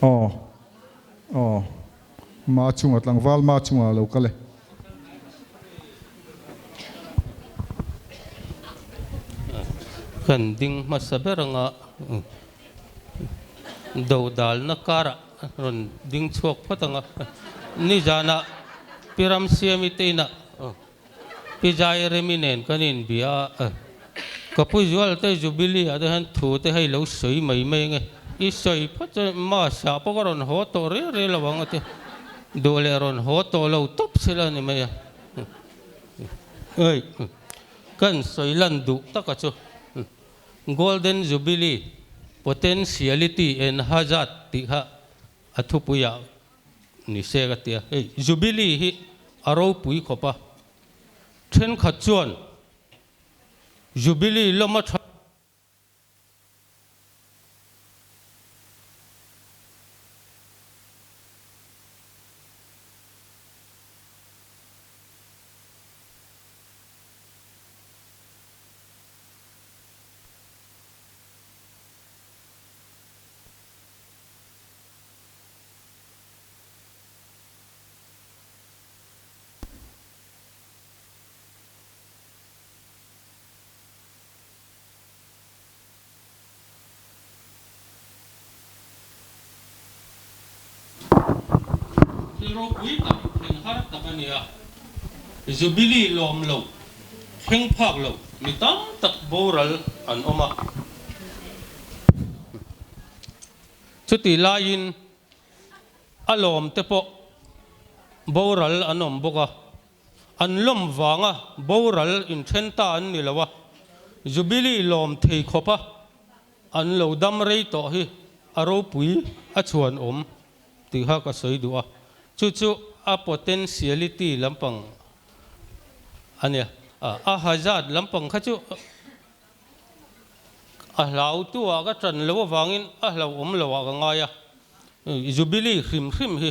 Aw aw Ma chunga tlangval Ma chunga a lo kal e. Kan ding hmasa ber anga dodalna karah rawn ding chhuak phawt anga nizanah Pi Ramsiami te inah Pi Zai Remi nen kan inbia a, ka pu Zual te Jubilee ah te hian thu te hei lo sawi mai mai ange, i sawi phawt chuan Mass ah pawh ka rawn haw tawh rel rel lo ang a ti, duh leh rawn haw tawh lo tawp sila a ni mai a, hei kan sawi lan duh taka chu Golden Jubilee Potentiality and Hazard tih kha a thupuiah Ni se ka ti a, hei Jubilee hi a ropui khawp a, thenkhat chuan Jubilee lama tha. Thil ropui tak thlen har tak a ni a, Jubilee lawm lo, thleng phak lo mi tam tak boral an awm a. Chutih laiin a lawm te pawh boral an awm bawk a, an lawm vanga boral inthen ta an ni lo a, Jubilee lawm thei khawpa an lo dam rei tawh hi a ropui a chhuan awm tih kha ka sawi duh a, chu chu a potentiality lampang a nia, a hazard lampang kha chu A hlautu ah ka ṭan lo avangin a hlauhawm lo ah ka ngai a. Jubilee hrim hrim hi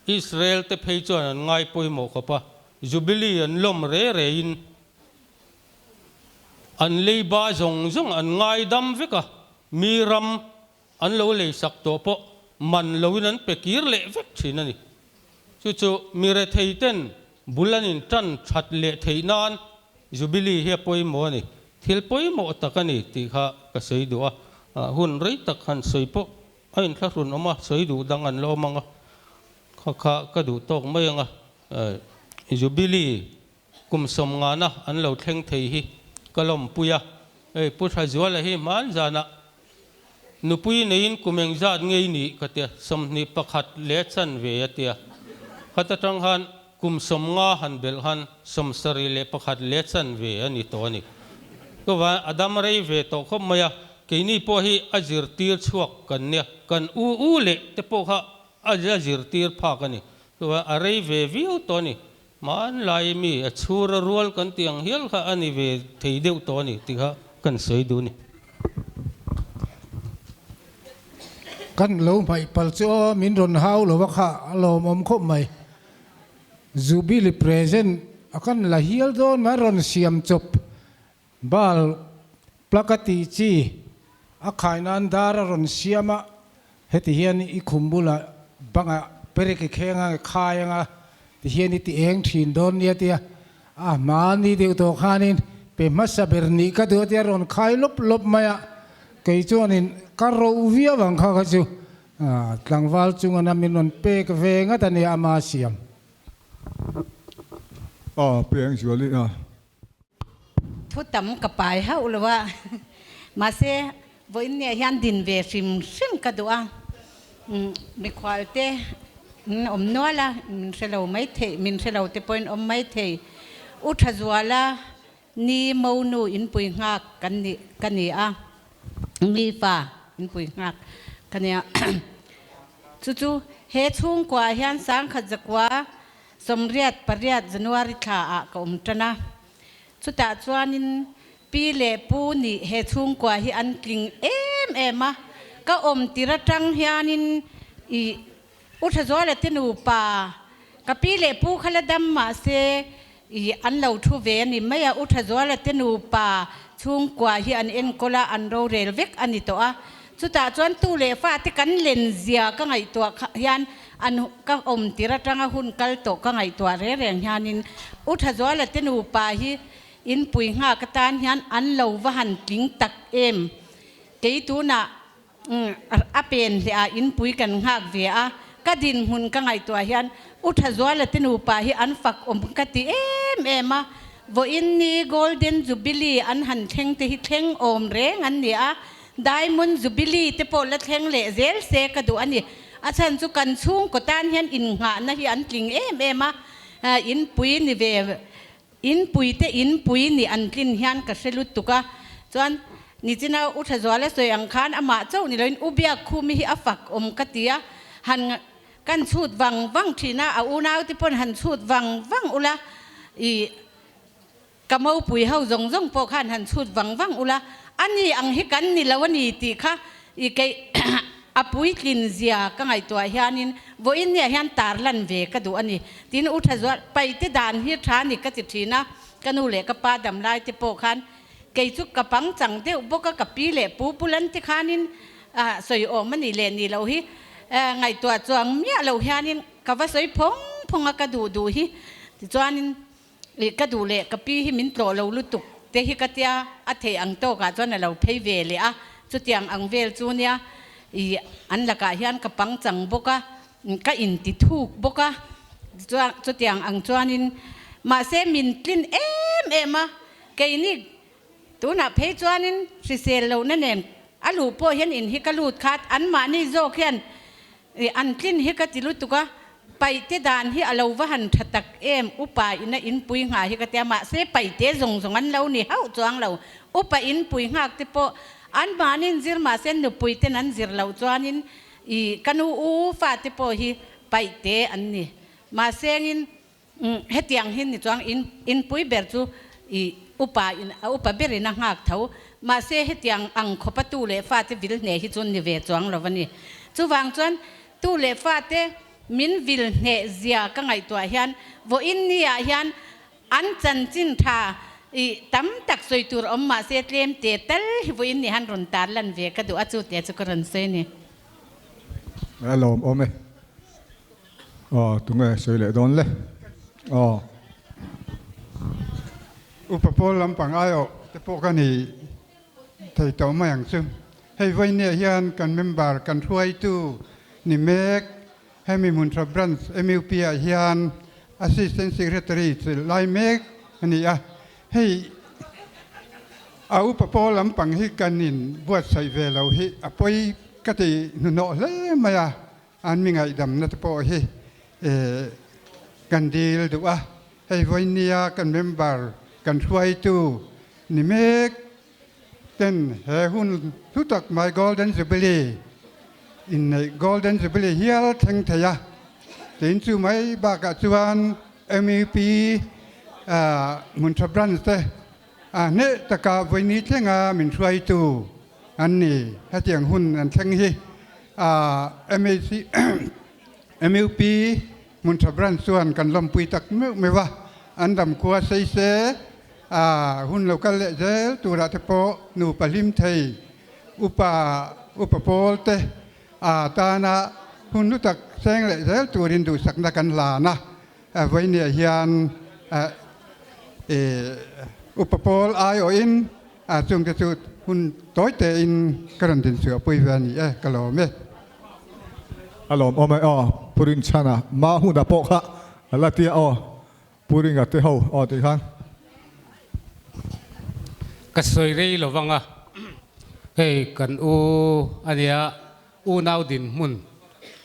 Israel te phei chuan an ngai pawimawh khawp a, Jubilee an lawm re re in an leiba zawng zawng an ngai dam vek a, mi ram an lo leisak tawh pawh man lo in an pe kir leh vek thin a ni. Chu chu mi rethei ten bul an in tan that leh theih nan Jubilee hi a pawimawh a ni. Thil pawimawh tak a ni tih kha ka sawi duh a, hun rei tak han sawi pawh a inthlahrun awm a, sawi duh dang an la awm ang a, kha kha ka duh tawk mai ang a. Jubilee kum sawmngana an lo thleng thei hi ka lawmpui a, hei Pu Thazuala hi hman zanah Nupui neiin kum engzat ngei nih ka tia, 21 leh chan ve a tia. Khat atang khan kum 50 han belh khan 71 leh chan ve a ni tawh a ni. Chuvan a dam rei ve tawh khawp mai a, keini pawh hi a zirtir chhuak kan nia, kan u u leh te pawh kha a la zirtir phak a ni. Chuvan a rei ve viau tawh a ni. Hmanlai mi a chhur a rual kan tih ang hial kha a ni ve thei deuh tawh a ni tih kha kan sawi duh a ni. Kan lo hmaih pal chu aw min rawn hau lo a kha a lawmawm khawp mai. Jubilee present a kan la hial dawn mai rawn siam chawp bal plug a tih chi a khai nan dar a rawn siam a, Heti hian i khum bulah bangah perek i kheng a, i khai ang a, ti hian i ti eng thin dawn nia tia a hmani deuh tawh khanin pe hmasa ber nih ka duh a tia rawn khai lawp lawp mai a, kei chuanin ka roh viau ang kha kha chu tlangval chunga na min rawn pek ve ngat a nia ama siam. A peng zualin a. Thu tam ka pai hauh lo a, mahse vawiin nia hian din ve hrim hrim ka duh a, mikhual te an awm nual a, min hre lo mai thei, min hre lo te pawhin awm mai thei. U Thazuala ni monu inpui nghak kan nih ka ni a, mi fa inpui nghak ka nia. Chu chu he chhungkua hian sangkhat zakua 88 January thla ah ka awm tan a, chutah chuanin pi leh pu nih he chhungkua hi an tling em em a, ka awm tir atang hianin i U Thazuala te nupa ka pi leh pu kha la dam mahse i an lo thu ve a ni mai a, U Thazuala te nupa chhungkua hi an enkawl a, an rorel vek a ni tawh a. Chutah chuan tu leh fate kan len zia ka ngaihtuah hian an ka awm tir atanga hun kal tawh ka ngaihtuah reng reng hianin U Thazuala te nupa hi inpui nghak atan hian an lo va han tling tak em. Kei tunah A pen hleh ah inpui kan nghak ve a, ka dinhmun ka ngaihtuah hian U Thazuala te nupa hi an fak awm ka ti em em a, vawiin ni Golden Jubilee an han thleng te hi thleng awm reng an ni a, Diamond Jubilee te pawh la thleng leh zel se ka duh a ni. A chhan chu kan chhungkaw tan hian innghahna hi an tling em em a, inpui ni ve Inpui te inpui nih an tlin hian ka hre lutuk a, chuan nichina U Thazuala sawi ang khan amah chauh ni loin U Biakkhumi hi a fak awm ka ti a, han kan chhut vang vang thin a, a unau te pawn han chhut vang vang ula, ih ka mopui ho zawng zawng pawh khan han chhut vang vang ula, a ni ang hi kan ni lo a ni tih kha ih keih a puitlin zia ka ngaihtuah hianin vawiin nia hian tar lan ve ka duh a ni. Tin, U Thazual, paite dan hi tha ni ka ti thin a, ka nu leh ka pa dam lai te pawh khan kei chu ka pang chang deuh bawk a, ka pi leh pu bulan te khanin sawi awm a nih leh nih loh hi ngaihtuah chuang miah lo hianin ka va sawi phawng phawng a ka duh duh hi. Tichuanin Ih ka duh leh ka pi hi min tlawh lo lutuk te hi ka tia a theih ang tawkah chuan a lo phei ve leh a, chutiang ang vel chu nia ih an lakah hian ka pangchang bawk a, ka inti thuk bawk a, chuan chutiang ang chuanin mahse min tlin em em a, keini tunah phei chuanin hrisel lohna nen a luh pawh hian in hi ka lut khat anmahni zawk hian Ih an tlin hi ka ti lutuk a, paihte dan hi a lo va han tha tak em, upa ina inpui nghah hi ka tia, mahse paihte zawng zawng an lo ni hauh chuang lo, upa inpui nghak te pawh an mahni zir mahse nupui ten an zir loh chuanin ih ka nu u fate pawh hi paihte an ni, mahsengin Hetiang hi ni chuang in inpui ber chu i upa in a upa berin a nghak tho. Mahse hetiang ang khawpa tu leh fate vil hneh hi chu ni ve chuang lo a ni. Chuvang chuan tu leh fate min vil hneh zia ka ngaihtuah hian vawiin ni ah hian an chanchin tha i tam tak sawi tur awm mahse tlem te tal hi vawiin ni han rawn tar lan ve ka duh a chu te chu ka rawn sawi a ni. A lawm awm e. Aw tunge sawi leh dawn le aw. Upa pawl lampang aiawh te pawh ka ni thei tawh mai ang chu. Hei vawinia hian kan member kan hruaitu ni mek hemi Hmunhra Branch MUP ah hian Assistant Secretary chilh lai mek a ni a. Hei a upa pawl lampang hi kan in buatsaih ve lo hi a pawi ka ti hnuhnawh hle mai a. An mi ngaihdamna te pawh hi kan dil duh a, hei vawinia kan member kan hruaitu ni mek ten he hun hlu tak mai Golden Jubilee inneih Golden Jubilee hial thleng thei a, tin chu mai bakah chuan MUP Hmuntha Branch te a hneh taka vawini thlenga min hruaitu an ni. Hetiang hun an thleng hi MAC MUP Hmuntha Branch chuan kan lawmpui tak meuh meuh a, an dam khua sei se hun lo kal leh zel turah te pawh nupa hlim thei upa upa pawl te tana hun hlu tak seng leh zel turin duhsakna kan hlan a. Vawinia hian upa pawl aiawhin chungte chu hun tawi tein ka rawn dinchhuahpui ve a ni e, ka lawm e. A lawm awm e aw, Pu Rinchhana ma huna pawh kha a la tia aw, Pu Ringa te ho aw tih khan. Ka sawi rei lo vang a, hei kan u a nia, unau dinhmun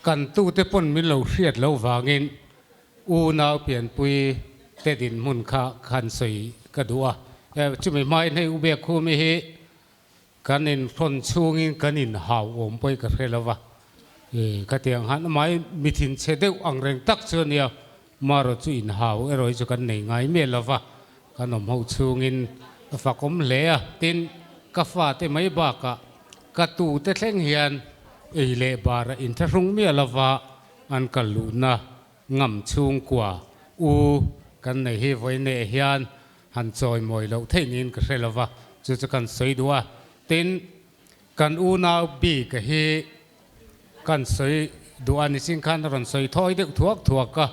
kan tute pawn min lo hriat loh vangin Unau pianpui te dinhmun kha khan sawi ka duh a, chumi hmain hei U Biakkhumi hi kan inhrawn chhungin kan inhau awm pawhin ka hre lo va, khatiang han amah mi thinchhe deuh ang reng tak chu a nia, marawh chu inhau erawh hi chu kan nei ngai miah lo va, kan awm ho chhungin a fakawm hle a, tin ka fate mai bakah ka tute thleng hian ei leh barah inthlahrung miah lo va an kal luhna Ngam chhungkua u kan nei hi vawiineh hian han chawimawi loh theih niin ka hre lo va, chu chu kan sawi duh a. Tin, Kan unau bik a hi kan sawi duh a nichin khan a rawn sawi thawi deuh thuak thuak a,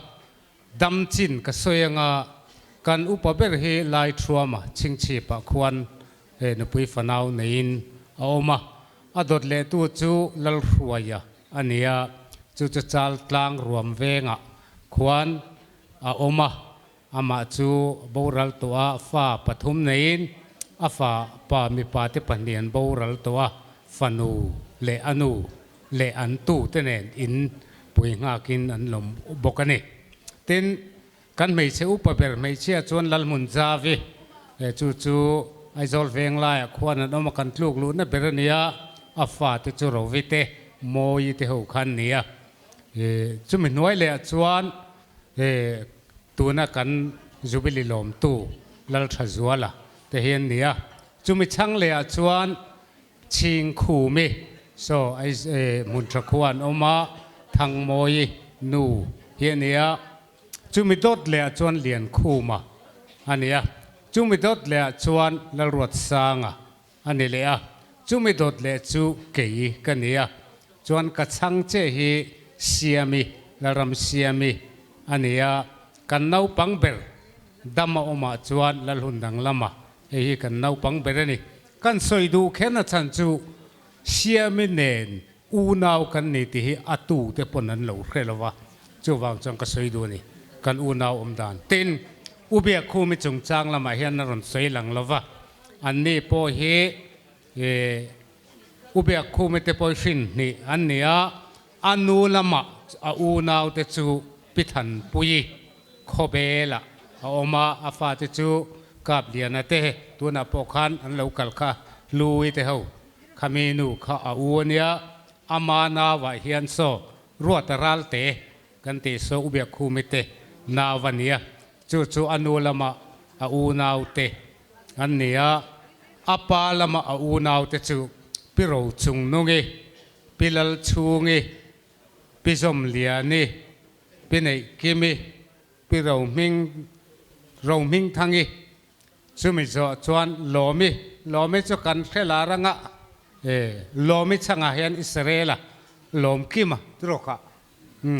dam chin ka sawi anga kan upa ber hi lai thuama chhingchhipah khuan he nupui fanau neiin a awm a, a dawt lehtu chu Lalhruaia a ni a, chu chu chal tlang ruam vengah khuan a awm a. Amah chu boral tawh a, fa pathum neiin a fa pa mipa te pahnih an boral tawh a, fanu leh a nu leh an tu te nen in pui nghakin an lawm bawk a ni. Tin, kan hmeichhe upa ber hmeichhia chuan Lalhmun Zavi, chu chu Aizawl veng laiah khuan an awm a, kan tluk luhna ber a ni a, a fa te chu Rovi te, Mawi te ho khan ni a. Chumi hnuai lehah chuan He tuna kan Jubilee lawmtu Lalthazuala te hi an ni a, chumi chhang lehah chuan Chhingkhumi saw hmun tha khua an awm a, Thangmawi nu hi a ni a, chumi dawt lehah chuan Liankhuma a ni a, chumi dawt lehah chuan Lalruatsanga a ni leh a, chumi dawt leh chu kei ka ni a, chuan ka chhang che hi Siami, Lalram Siami a ni a, kan naupang ber dam a awmah chuan Lalhun dang lama hei hi kan naupang ber a ni. Kan sawi duh kherna chhan chu Siami nen unau kan ni tih hi a tu te pawn an lo hre lo va, chuvang chuan ka sawi duh a ni, kan unau awm dan. Tin, U Biakkhumi chungchang lamah hian a rawn sawi lang lo va, Anni pawh hi U Biakkhumi te pawh hrin hnih an ni a, a nu lamah a unaute chu Pi Thanpuii Khawbelah a awm a, a fate chu Kapliana te tunah pawh khan an lo kal kha Hlui te ho khami nu kha a u a nia, ama nauah hian saw Ruata Ralte kan tih saw U Biakkhumi te nau a nia, chu chu a nu lamah a unaute An ni a, a pa lama a unaute chu Pi Rochungnungi, Pi Lalchhungi, Pi Zawmliani, Pi Neihkimi, Pi Rohming Rohmingthangi, chumi zawh chuan Lawmi, Lawmi chu kan hre lar anga e, Lawmi chhangah hian Israela Lawmkima trawkah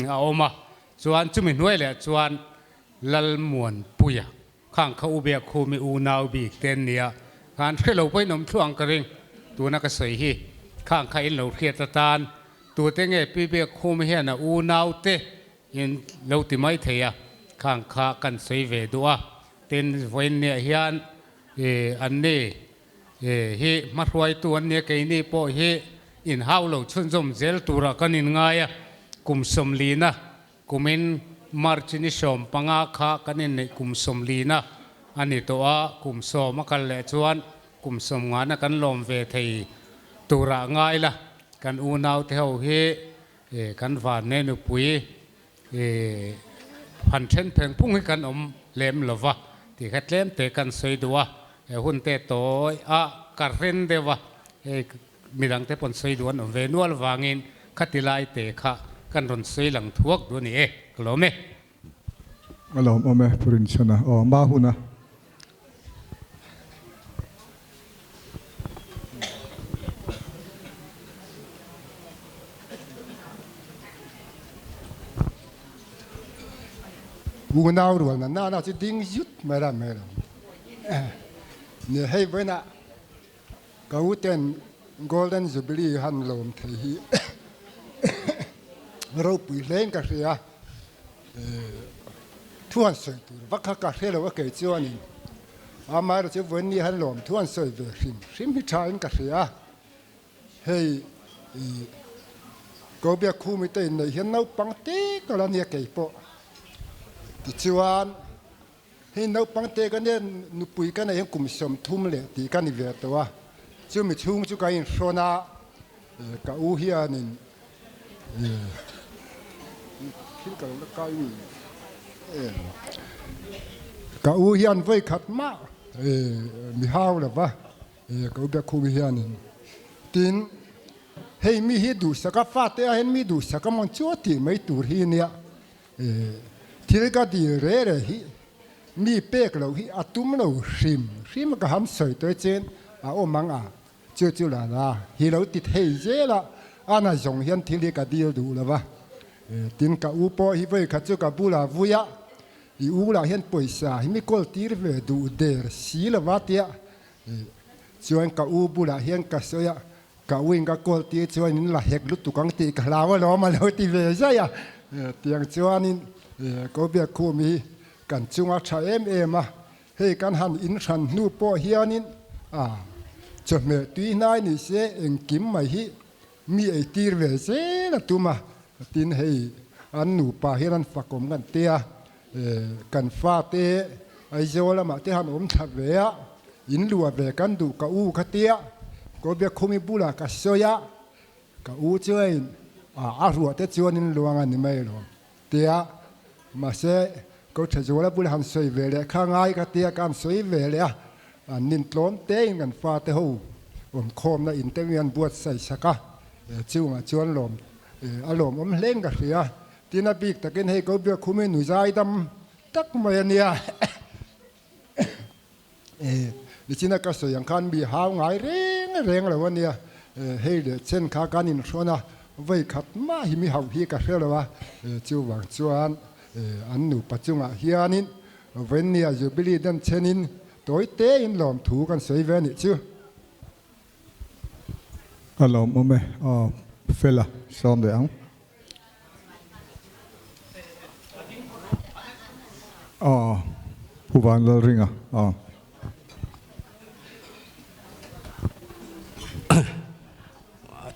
a awm a, chuan chumi hnuai leh chuan Lalmuanpuia. Khang kha u biak khu mi unau bik te an nia, khan hre lo pawhin awm thluah ang ka ring, tuna ka sawi hi khang kha in lo hriat atan tute nge pi biak khu mi hian a unau te in lo ti mai thei a, khang kha kan sawi ve duh a, tin vawiin niah hian ih an ni ih hi hmahruaitu an nia keini pawh hi inhau lo chhunzawm zel turah kan inngai a, kum sawmlina Kumin March ni 15 kha kan inneih kum 40 na a ni tawh a, kum 10 a kal leh chuan kum 50 na kan lawm ve thei turah ngai la, kan unaute ho hi kan vanne nupui han then pheng phung hi kan awm lem lo va tih kha tlem te kan sawi duh a, he hun te tawi a ka ren deuh a, hei Midangte pawn sawi duh an awm ve nual vangin khati lai te kha kan rawn sawi lang thuak duh a ni e, ka lawm e. A lawm awm e, Pu Rinchhana. Aw, hma hun a. Unau rual na na na chu ding zut mai ra mai lo. Ni hei vawiinah Ka u ten Golden Jubilee han lawm thei hi ropui hlein ka hria. Thu han sawi tur vak kha ka hre lo a kei chuanin amaherawh chu vawiin han lawm thu han sawi ve hrim hrim hi thain ka hria. Hei Kobia Khumi te inneih hian naupang te ka la nia kei pawh. Tichuan Hei naupang te ka nia nupui ka neih hian kum 30 leh tih ka ni ve tawh a, chumi chhung chu ka inhrawn a, ka u hianin thil ka lo la kai ui ka u hian vawi khat mah mi hau lo va, ka u Biakkhum hianin tin hei mi hi duhsak a fate ah hian mi duhsak a mawn chu a tih mai tur hi nia. Thil ka dil re re hi mi pek loh hi a tum lo hrim hrim ka han sawi tawi chen a awm ang a. Chu chu la la hi lo ti thei zel a, a na zawng hian thil hi ka dil duh lo va. Tin ka u pawh hi vawi khat chu ka bulah vui a, i u lah hian pawisa hi mi kawl tir ve duh der si lo va tia chuan ka u bulah hian ka sawi a, ka u in ka kawl tir chuan in la hek lutuk ang tih ka hlau alawm a lo ti ve zai a. Tiang chuanin ko Biakkhum hi kan chunga tha em em a, Hei kan han inhran hnu pawh hianin a chawhmeh tui hnai ni se engkim mai hi mi eitir ve zel a tum a, tin hei an nupa hian an fakawm kan tia, kan fate Aizawl lamah te han awm thla ve a, in luah ve kan duh ka u kha tia, Kawlbiakkhumi bulah ka sawi a, ka u chuan a ruah te chuan in luang a ni mai alawm. Tia, mahse, ko tha zuala bula han sawi ve leh kha ngai ka tia ka han sawi ve leh a, an nin tlawm tein kan fate ho awmkhawmna in te hian buatsaih sak a, chungah chuan lawm a lawmawm hleng ka hria. Tin, a bik takin hei ko Biakhumi nu zaidam tak mai a nia. Nichina ka sawi ang khan mi hau ngai reng reng lo a nia, hei leh chen kha kan inhrawn a, vawi khat mah hi mi hauh hi ka hre lo a, chuvang chuan an nupa chungah hianin Vawinnia Jubilee den chenin tawi tein lawmthu kan sawi ve a nih chu. A lawmawm e, aw Fela sawm leh ang. Aw Pu Vanlalringa aw.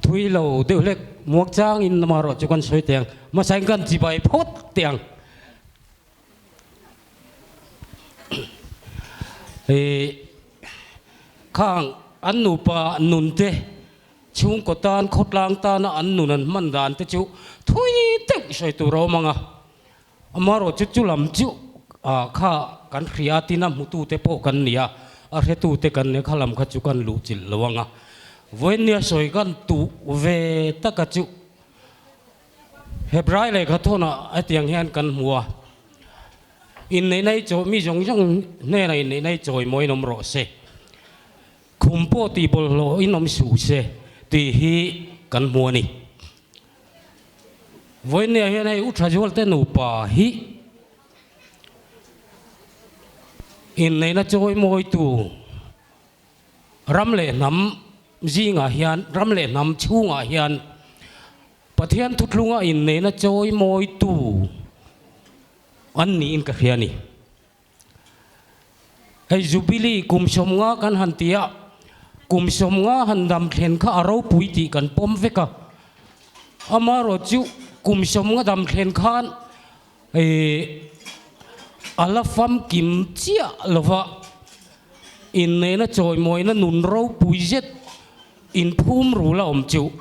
Thui lo deuh hlek muak changin amaherawh chu kan sawi teh ang, hmasa in kan chibai phawt teh ang. Khang an nupa nun te chhungkaw tan khawtlang tana an nun an hman dan te chu thui deuh sawi tur a awm ang a, amaherawh chu chu lam chu kha kan hria tin a hmutu te pawh kan ni a, a hretu te kan nia kha lam kha chu kan luh chilh lo ang a, vawiin nia sawi kan tuh ve taka chu. Hebrai lehkha thawnah hetiang hian kan hmu a, Inneihna hi chawi mi zawng zawng hnenah inneihna hi chawi mawiin awm rawh se, khum pawh tih bawlhhlawhin awm suh se tih hi kan hmu a ni. Vawiinniah hian hei U Thazualte nupa hi inneihna chawi mawitu Ram leh hnam zingah hian, ram leh hnam chhungah hian Pathian thuthlunga inneihna chawi mawitu an niin ka hria a ni. Hei Jubilee kum sawmnga kan han ti a, kum sawmnga han dam thlen kha a ropui tih kan pawm vek a. Amaherawhchu kum sawmnga dam thlen khan A la famkim chiah lova, inneihna chawimawina nun ropui zet inphum rul a awm chu.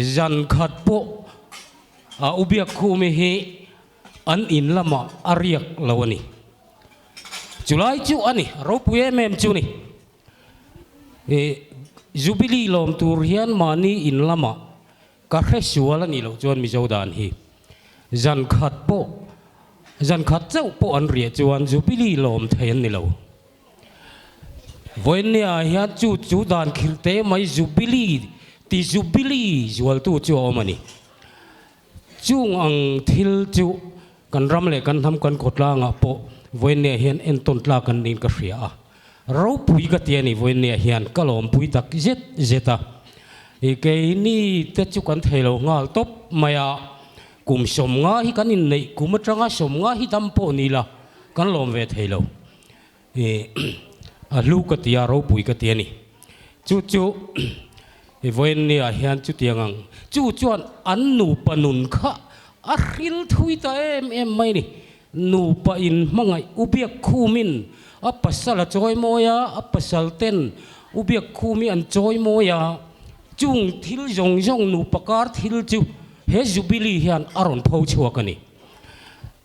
Zan khat pawh a u Biakkhumi hi an in lamah a riak lo a ni. Chulai chu a ni, a ropui em em chu ni. Jubilee lawm tur hian mahni in lamah Ka hre sual a nih loh chuan Mizo dan hi zan khat pawh zan khat chauh pawh an riah chuan Jubilee lawm thei an ni lo. Vawiinnia hian chu chu dan khirh te mai Jubilee ti Jubilee zualtu chu a awm a ni. Chung ang thil chu kan ram leh kan hnam kan khawtlangah pawh vawiinnia hian entawn tlak an niin ka hria a. Ropui ka ti a ni vawiinnia hian ka lawmpui tak zet zet a. I keini te chu kan thei lo nghal tawp mai a, kum sawmnga hi kan inneih kum atanga sawmnga hi dam pawh ni la kan lawm ve thei lo. I a hlu ka ti a, ropui ka ti a ni. Chu chu i vawiinnia hian chutiang ang chu chuan an nupa nun kha a hril thui ta em em mai a ni. Nupa in hmangaih u biak khumin a pasal a chawi mawi a, a pasal ten u biak khumi an chawi mawi a, chung thil zawng zawng nupa kar thil chu he Jubilee hian a rawn pho chhuak a ni.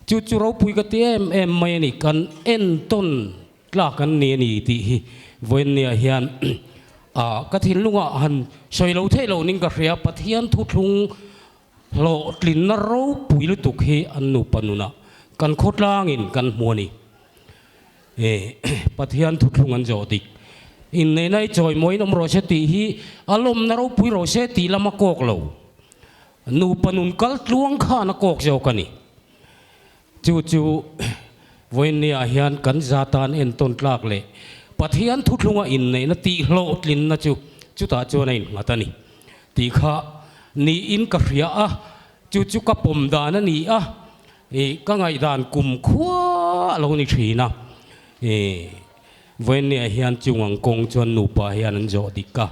Chu chu ropui ka ti em em mai a ni, kan entawn tlak an ni a ni tih hi vawiinniah hian ka thinlungah han sawi lo theih lo ning ka hria, Pathian thuthlung Hlawhtlinna ropui lutuk hi an nupa nunah kan khawtlangin kan hmu a ni. Pathian thuthlung an zawh dik. Inneihna hi chawimawiin awm rawh se tih hi a lawmna ropui rawh se tih lam a kawk lo. Nupa nun kal tluang khan a kawk zawk a ni. Chu chu vawiinniah hian kan za tan entawn tlak leh Pathian thuthlunga inneihna tih hlawhtlinna chu chutah chuan a innghat a ni tih kha niin ka hria a, chu chu ka pawm dan a ni a, ih ka ngaihdan kum khua a lo ni thin a, ih vawiinniah hian chung ang kawng chuan nupa hian an zawh dik a.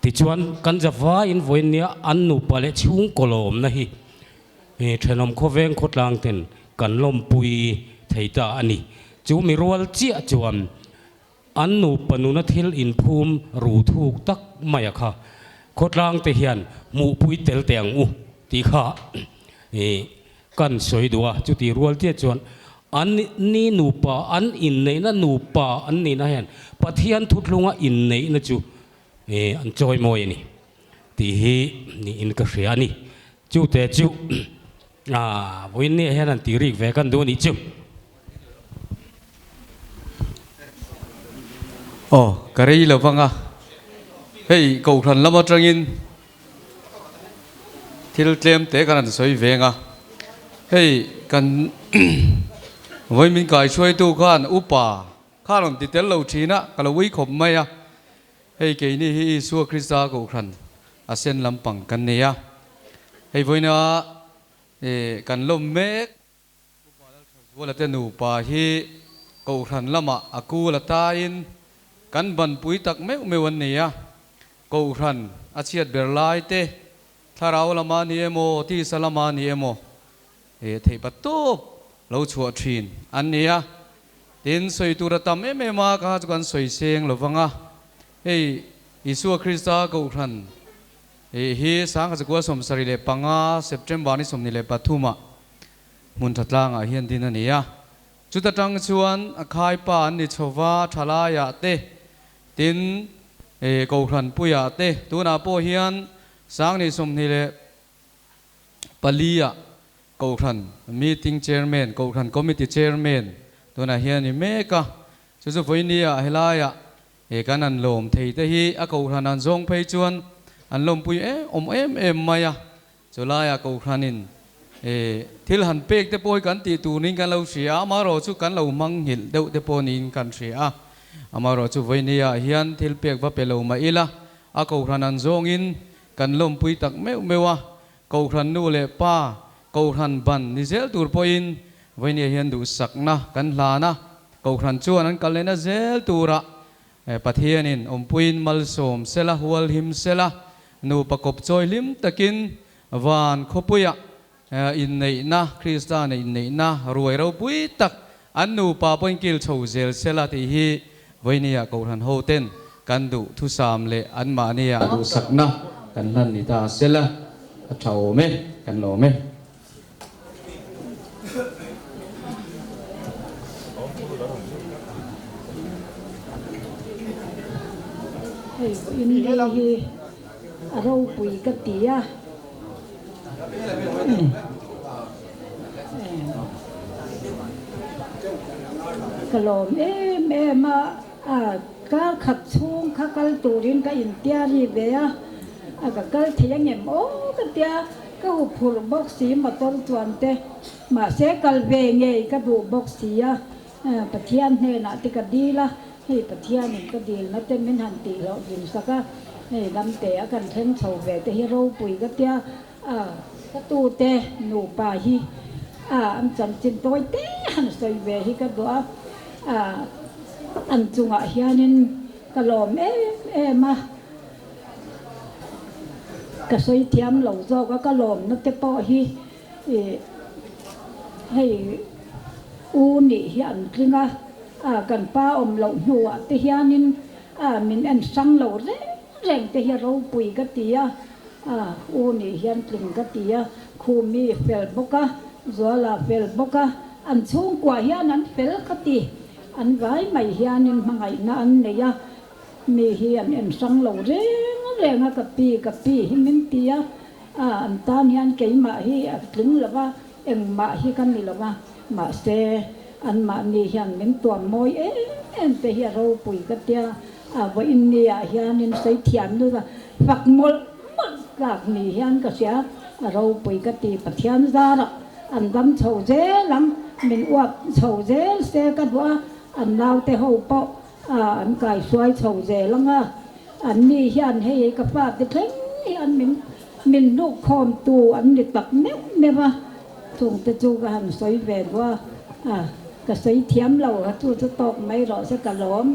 Tichuan kan zavaiin vawiinnia an nupa leh chhungkaw lawmna hi Thenawm khawveng khawtlang ten kan lawmpui thei ta a ni. Chu mi rual chiah chuan an nupa nuna thil inphum ru thuk tak mai a kha khawtlang te hian hmuhpui tel teh ang u tih kha kan sawi duh a. Chuti rual chiah chuan an ni nupa an inneihna nupa an nihna hian Pathian thuthlunga inneihna chu an chawimawi a ni. Tih hi niin ka hria a ni. Chute chu vawiin nia hian an tih rik ve kan duh a nih chu. Aw, ka rei lo vang a. Hei Kohhran lam atangin thil tlem te kan han sawi veng a. Hei kan vawiin min kaihruaitu khan upa kha rawn ti tel lo thin a, ka lo ui khawp mai a. Hei keini hi Isua Krista Kohhran a sen lampang kan nei a, hei vawiina kan lawm mek. Upa Lalthazuala te nupa hi Kohhran lamah a kul a taiin kan banpui tak meuh meuh an nei a, Kohhran a chhiat ber lai te, thlarau lama ni emaw, tisa lama ni emaw, Theihpa tawp lo chhuah thin an ni a, tin sawi tur a tam em em a, ka chu kan sawi seng lo vang a, hei Isua Krista Kohhran hi Sangkhachakual 75 September ni 23 ah hmun tha tlangah hian din a ni a, chuta tang chuan a khaipa an ni chho va, thalaiah te, tin Kohhran puiah te, tunah pawh hian Sangni 24 ah Kohhran Meeting Chairman, Kohhran Committee Chairman tunah hian a ni mek a, chu chu vawinia helaiah he kan an lawm thei te hi a Kohhran an zawng phei chuan an lawmpui em awm em em mai a, chulaiah Kohhranin thil han pek te pawh hi kan tih tur niin kan lo hria a, amaherawh chu kan lo hmang nghilh deuh te pawh niin kan hria a, amaherawh chu vawinia hian thil pek va pe lo mah ila a Kohhran an zawngin kan lawmpui tak meuh meuh a, Kohhran nu leh pa, Kohhran ban ni zel tur pawhin vawinia hian duhsakna kan hlan a, Kohhran chuan an kal lehna zel turah Pathianin awmpuiin malsawm sela, hualhim sela, nupa kawp chawi hlim takin van khawpuiah inneihna, Krista neih inneihna ruai ropui tak an nupa pawhin kil chho zel sela tih hi Vawinia Kohhran hoten kan duh thusam leh anmahnia duhsakna kan hlan ni ta sela a tha awm e, kan lawm e. Hei vawiin ni hi a ropui ka ti a. Ka lawm em em a, a kar khat chhung kha kal turin ka intiari ve a, a ka kal thei ang em aw ka tia, ka huphurh bawk si motor chuan te, mahse kal ve ngei ka duh bawk si a, Pathian hnenah te ka dil a, hei Pathianin ka dilna te min han tih hlawh dinsak a, hei lamte a kan thleng chho ve te hi ropui ka tia. A ka tute nupa hi a an chanchin tawi te han sawi ve hi ka duh a, a an chungah hianin ka lawm em em a, ka sawi thiam lo zawk a, ka lawmna te pawh hi ih hei u nih hi an tling a, a kan pa awm loh hnuah te hianin a min en hrang lo reng reng te hi ropui ka ti a. A u nih hian tling ka ti a, Khumi fel bawk a, Zuala fel bawk a, an chhungkua hian an fel ka ti. An vai mai hianin hmangaihna an nei a, mi hi an en hrang lo reng reng a, ka pi ka pi hi min ti a, a an tan hian keimah hi a tling lo va, engmah hi ka ni lo va, mahse anmahni hian min tuam mawi em em te hi a ropui ka tia. A vawiin ni ah hianin sawi thiam nu la fak mawlh mawlh tlak ni hian ka hria, a ropui ka ti Pathian zarah an dam chho zel ang, min uap chho zel se ka duh a, an naute ho pawh an kaihruai chho zel ang a, an ni hian hei ka fate thleng hian min min hnuk khawmtu an ni tak meuh meuh a, chungte chu ka han sawi ve duh a, a ka sawi thiam lo a chu chu tawk mai rawh se ka lawm.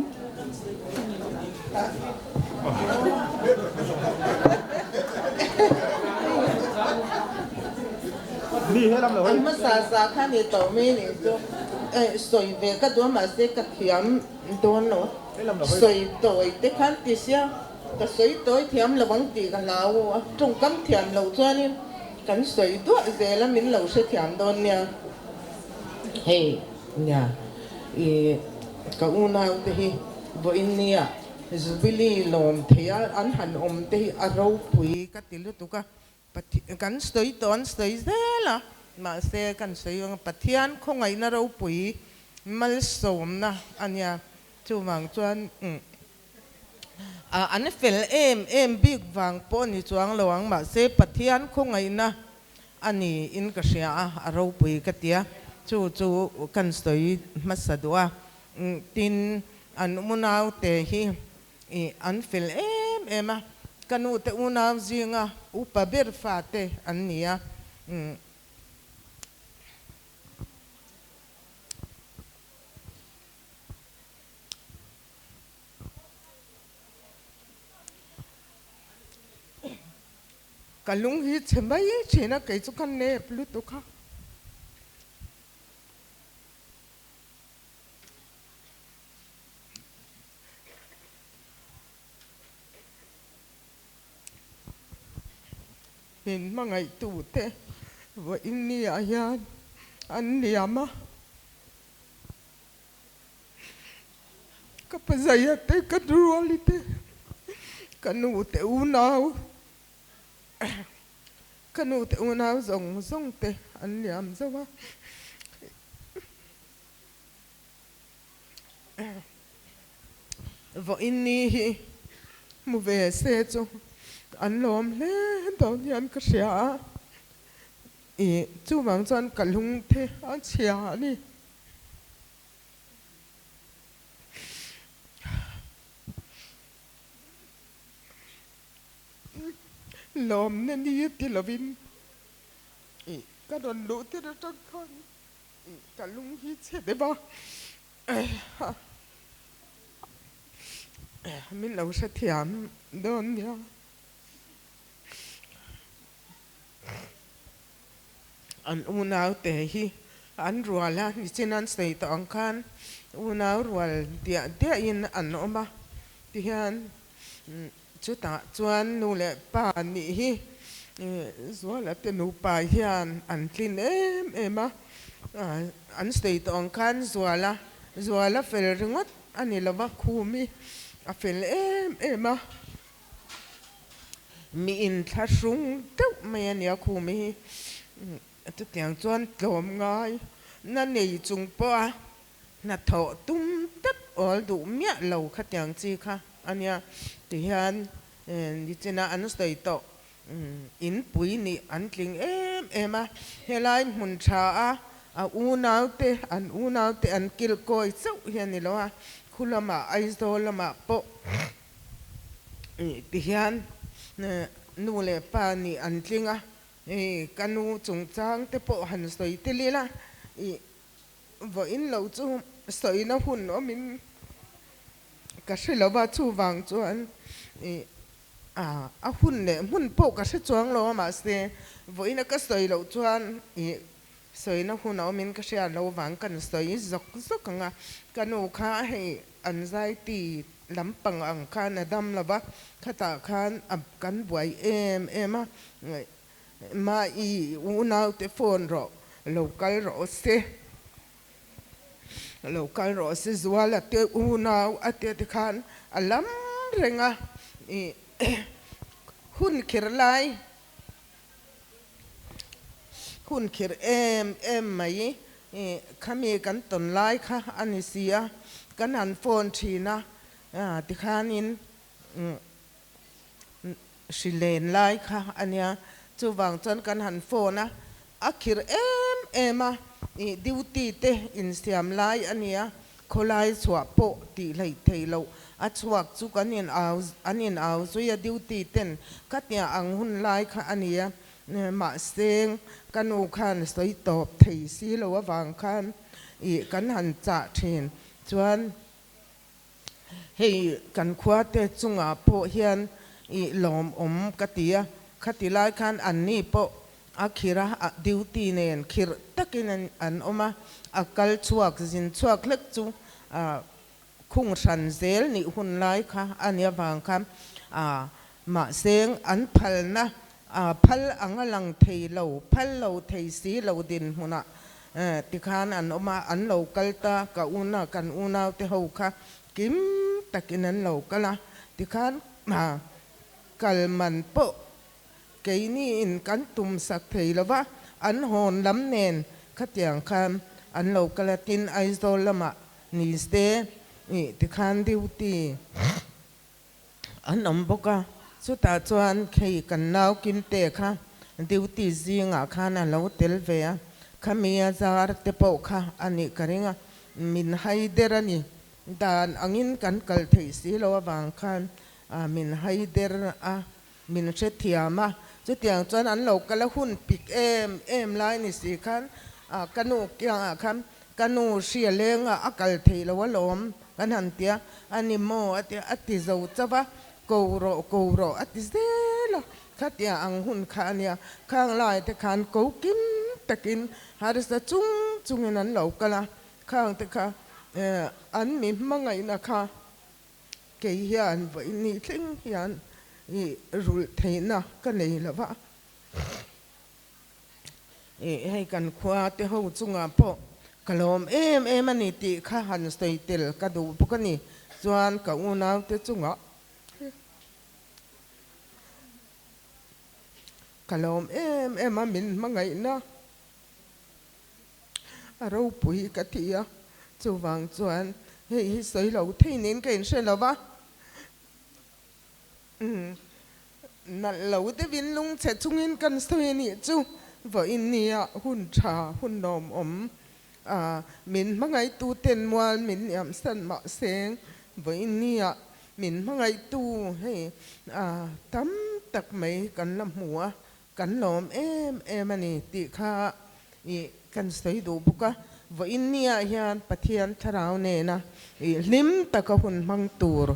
An hmasa sa kha ni tawh mai nih chu sawi ve ka duh a mahse ka thiam dawn lo a sawi tawi te khan ti sia ka sawi tawi thiam lo ang tih ka hlau a tawngkam thiam loh chuanin kan sawi duah zel a min lo hrethiam dawn nia hei nia ih ka unau te hi vawiin nia Jubilee lawm thei a an han awm te hi a ropui ka ti lutuk a Kan sawi tawh an sawi zel a, mahse kan sawi ang Pathian khawngaihna ropui malsawmna a nia. Chuvang chuan an fel em em bik vang pawh ni chuang lo ang, mahse Pathian khawngaihna a ni in ka hria a, a ropui ka ti a, chu chu kan sawi hmasa duh a. Tin, an unaute hi Ih, an fel em em a, ka nu te unau zinga upa ber fate an ni a. Umm. Ka lung hi chhe mai thin a, kei chu ka nep lutuk a. Min hmangaihtute vawiin ni-ah hian an liam a, ka pazaia te, ka ruali te, ka nu te unau, ka nu te unau zawng zawng te an liam zo a. Vawiin ni hi hmu ve se chu an lawm hle dawn hian ka hria a, ih chuvang chuan ka lung te a chhia a ni. Lawmna ni ti lovin ih ka rawn luh tir atang khan Ka lung hi chhe deuh a, min lo hrethiam dawn nia. An unau te hi an rual a, nichin an sawi tawh ang khan unau rual diah diahin an awm a, tihian chutah chuan nu leh pa nih hi Zuala te nupa hian an tlin em em a, an sawi tawh ang khan Zuala, Zuala fel ringawt a ni lova khum hi a fel em em a, mi inthlahrung deuh mai a nia khum hi, chutiang chuan tlawm ngai na nei chung pawh a hnathawh tum tep awl duh miah lo khatiang chi kha a nia tihian Nichina an sawi tawh in pui nih an tling em em a, helai hmun tha a a unaute an unaute an kil kawi chauh hi a ni lo a, khu lamah Aizawl lamah pawh tihian nu leh pa nih an tling a, ka nu chungchang te pawh han sawi tel ila vawiin lo chu sawina hun awmin Ka hre lo va, chuvang chuan ih a hun leh hmun pawh ka hre chuang lo a, mahse vawiina ka sawi loh chuan ih sawina hun a awmin ka hria lo vang kan sawi zawk zawk ang a, ka nu kha hei anxiety lampang ang khan a dam lo va, khatah khan a kan buai em em a, Ma'i unaute phone rawh lo kal rawh se. Lo kal rawh se zual a te unau a te te khan a lam reng a ih hun khir lai hun khir em em mai ih khami kan tawn lai kha a ni si a kan han phone thin a. Tikhanin hri len lai kha a nia. Chuvang chuan kan han phone a, a khirh em em a, ih duty te insiam lai a nia, khawlai chhuah pawh tih hleih theih loh a chhuak chu kan in au an in au zui a duty ten khatia ang hun lai kha a nia, mahse ka nu khan sawi tawp thei si lo avang khan ih kan han chah thin chuan. Hei kan khua te chungah pawh hian i lawmawm ka ti a, khati lai khan anni pawh a khirh a, duty nen khirh takin an awm a, a kal chhuak zin chhuak hlek chu khung hran zel nih hun lai kha a nih avang khan mahse an phalna phal anga lang thei lo, phal lo thei si lo dinhmunah Tikhan an awm a, an lo kal ta, ka una, kan unaute ho kha kim takin an lo kal a, tikhan kal man pawh keini in kan tum sak thei lo va, an hawn lam nen khatiang khan an lo kal a, tin Aizawl lamah ni se ih tikhan duty an awm bawk a, chutah chuan khei kan nau Kimte kha duty zingah khan a lo tel ve a, khami a zar te pawh kha a nih ka ring a, min hai der a ni, dan angin kan kal theih si lo avang khan min hai der a, min hrethiam a, chutiang chuan an lo kal a hun pik em em lai ni si khan ka nu kiangah khan ka nu hria lenga a kal theih lo alawm. Kan han ti a, a ni maw a ti a, a ti zo chauh a, ko rawh ko rawh a ti zel a, khatia ang hun kha a nia, khang lai te khan ko kim takin harsa chung chungin an lo kal a, khang te kha an mi hmangaihna kha kei hian vawiin thleng hian i rulh theihna ka nei lo va. Ih hei kan khua te ho chungah pawh ka lawm em em a ni tih kha han sawi tel ka duh bawk a ni. Chuan ka unau te chungah ka lawm em em a, min hmangaihna a ropui ka ti a. Chuvang chuan hei hi sawi lo thei niin ka inhre lo va. Nalh lo deuhin lungchhe chungin kan sawi a nih chu vawiin nia hun tha hun lawmawm a min hmangaihtu ten mual min liamsan mahse vawiin nia min hmangaihtu hei a tam tak mai kan la hmu a kan lawm em em a ni tih kha ih kan sawi duh bawk a vawiin nia hian Pathian thlarau nena ih hlim taka hun hmang tur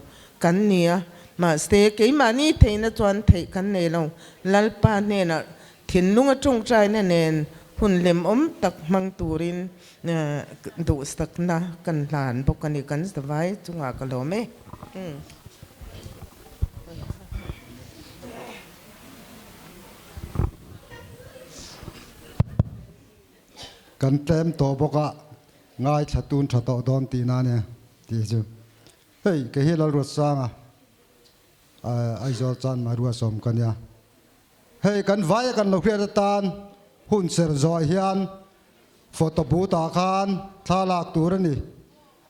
kan ni a mahse keimahni theihna chuan theih kan nei lo Lalpa hnenah thinlunga tawngtaina nen hun hlimawm tak hmang turin duhsakna kan hlan bawk a ni kan zavai chungah ka lawm e. Kan tlem tawh bawk a, ngaithla tun tha tawh dawn tih na nia tih chu. Hei kei hi Lalruatsanga Aizawl chan mai Ruasawm ka nia. Hei kan vaia kan lo hriat atan hun ser zawh hian photo booth ah khan thla lak tur a ni.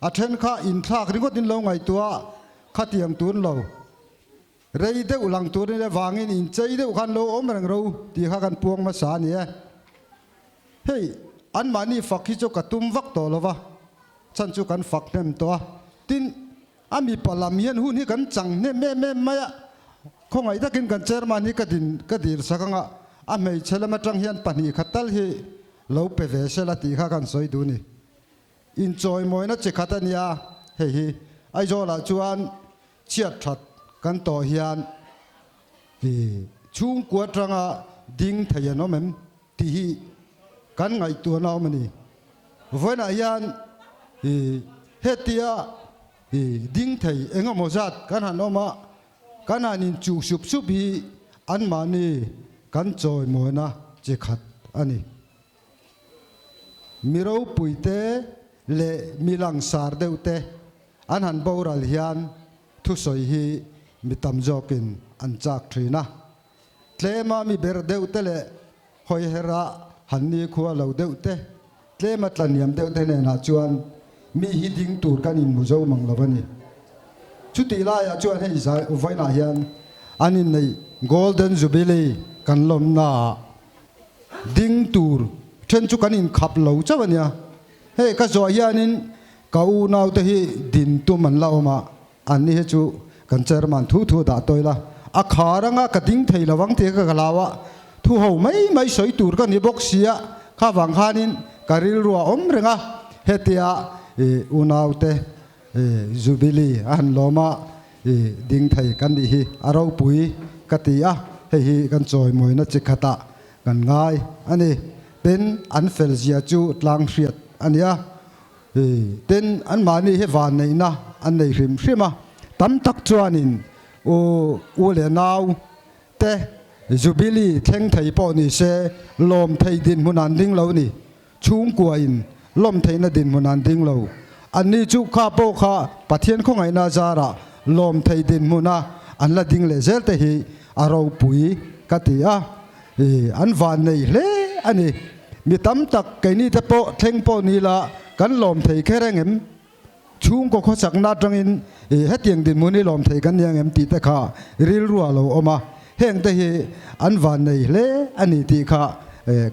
A then kha inthlak ringawt in lo ngaihtuah khatiang tun lo. Rei deuh lang tur ni le vangin inchei deuh khan lo awm reng ro tih kha kan puang hmasa a ni e. Hei, anmahni fak hi chu ka tum vak tawh lo va, chhan chu kan fak hnem tawh a. Tin, a mipa lam hian hun hi kan chang hnem em em mai a, khawngaih takin kan chairman hi ka din ka dil sak anga a hmeichhe lam atang hian pahnih khat tal hi lo pe ve sela tih kha kan sawi duh a ni. Inchawimawina chi khat a nia, hei hi Aizawlah chuan Chhiat that kan tawh hian i chhungkua atanga ding thei an awm em tih hi kan ngaihtuahna awm a ni. Vawiinah hian i hetia i ding thei eng emaw zat kan han awm a, kan han inchuh sup sup hi anmahni kan chawimawina chi khat a ni. Mi ropuite leh mi langsar deuhte an han boral hian thusawi hi mi tam zawkin an chak thin a. Tlema mi ber deuhte leh hawihera han nikhua lo deuhte, tlema tlaniam deuhte hnenah chuan mi hi ding tur kan inhmu zo mang lo a ni. Chutih laiah chuan hei vawiinah hian an inneih Golden Jubilee kan lawmnaah ding tur then chu kan inkhap lo chauh a nia. Hei ka zawh hianin ka unaute hi din tum an la awm a, an ni hi chu kan chairman thu thu dah tawi la, a khar anga ka ding thei lo ang tih kha ka hlau a, thu ho mai mai sawi tur ka ni bawk si a, kha vang khanin ka rilru a awm reng a, hetia i unaute Jubilee a han lawm a, i ding thei kan nih hi a ropui ka ti a, hei hi kan chawimawina chi khatah kan ngai a ni. Tin, an fel zia chu tlang hriat a ni a. Tin, anmahni hi vanneihna an nei hrim hrim a. Tam tak chuanin u u leh nau te Jubilee thleng thei pawh ni se lawm thei dinhmun an ding lo ni. Chhungkuain lawm theihna dinhmun an ding lo. Anni chu kha pawh kha Pathian khawngaihna zarah lawm thei dinhmuna an la ding leh zel te hi a ropui ka ti a. An van nei hle a ni. Mi tam tak keini te pawh thleng pawh ni la kan lawm thei kher engem? Chhungkaw khawsakna atangin hetiang dinhmun hi lawm thei kan ni angem tih te kha rilru a lo awm a. Heng te hi an van nei hle a ni tih kha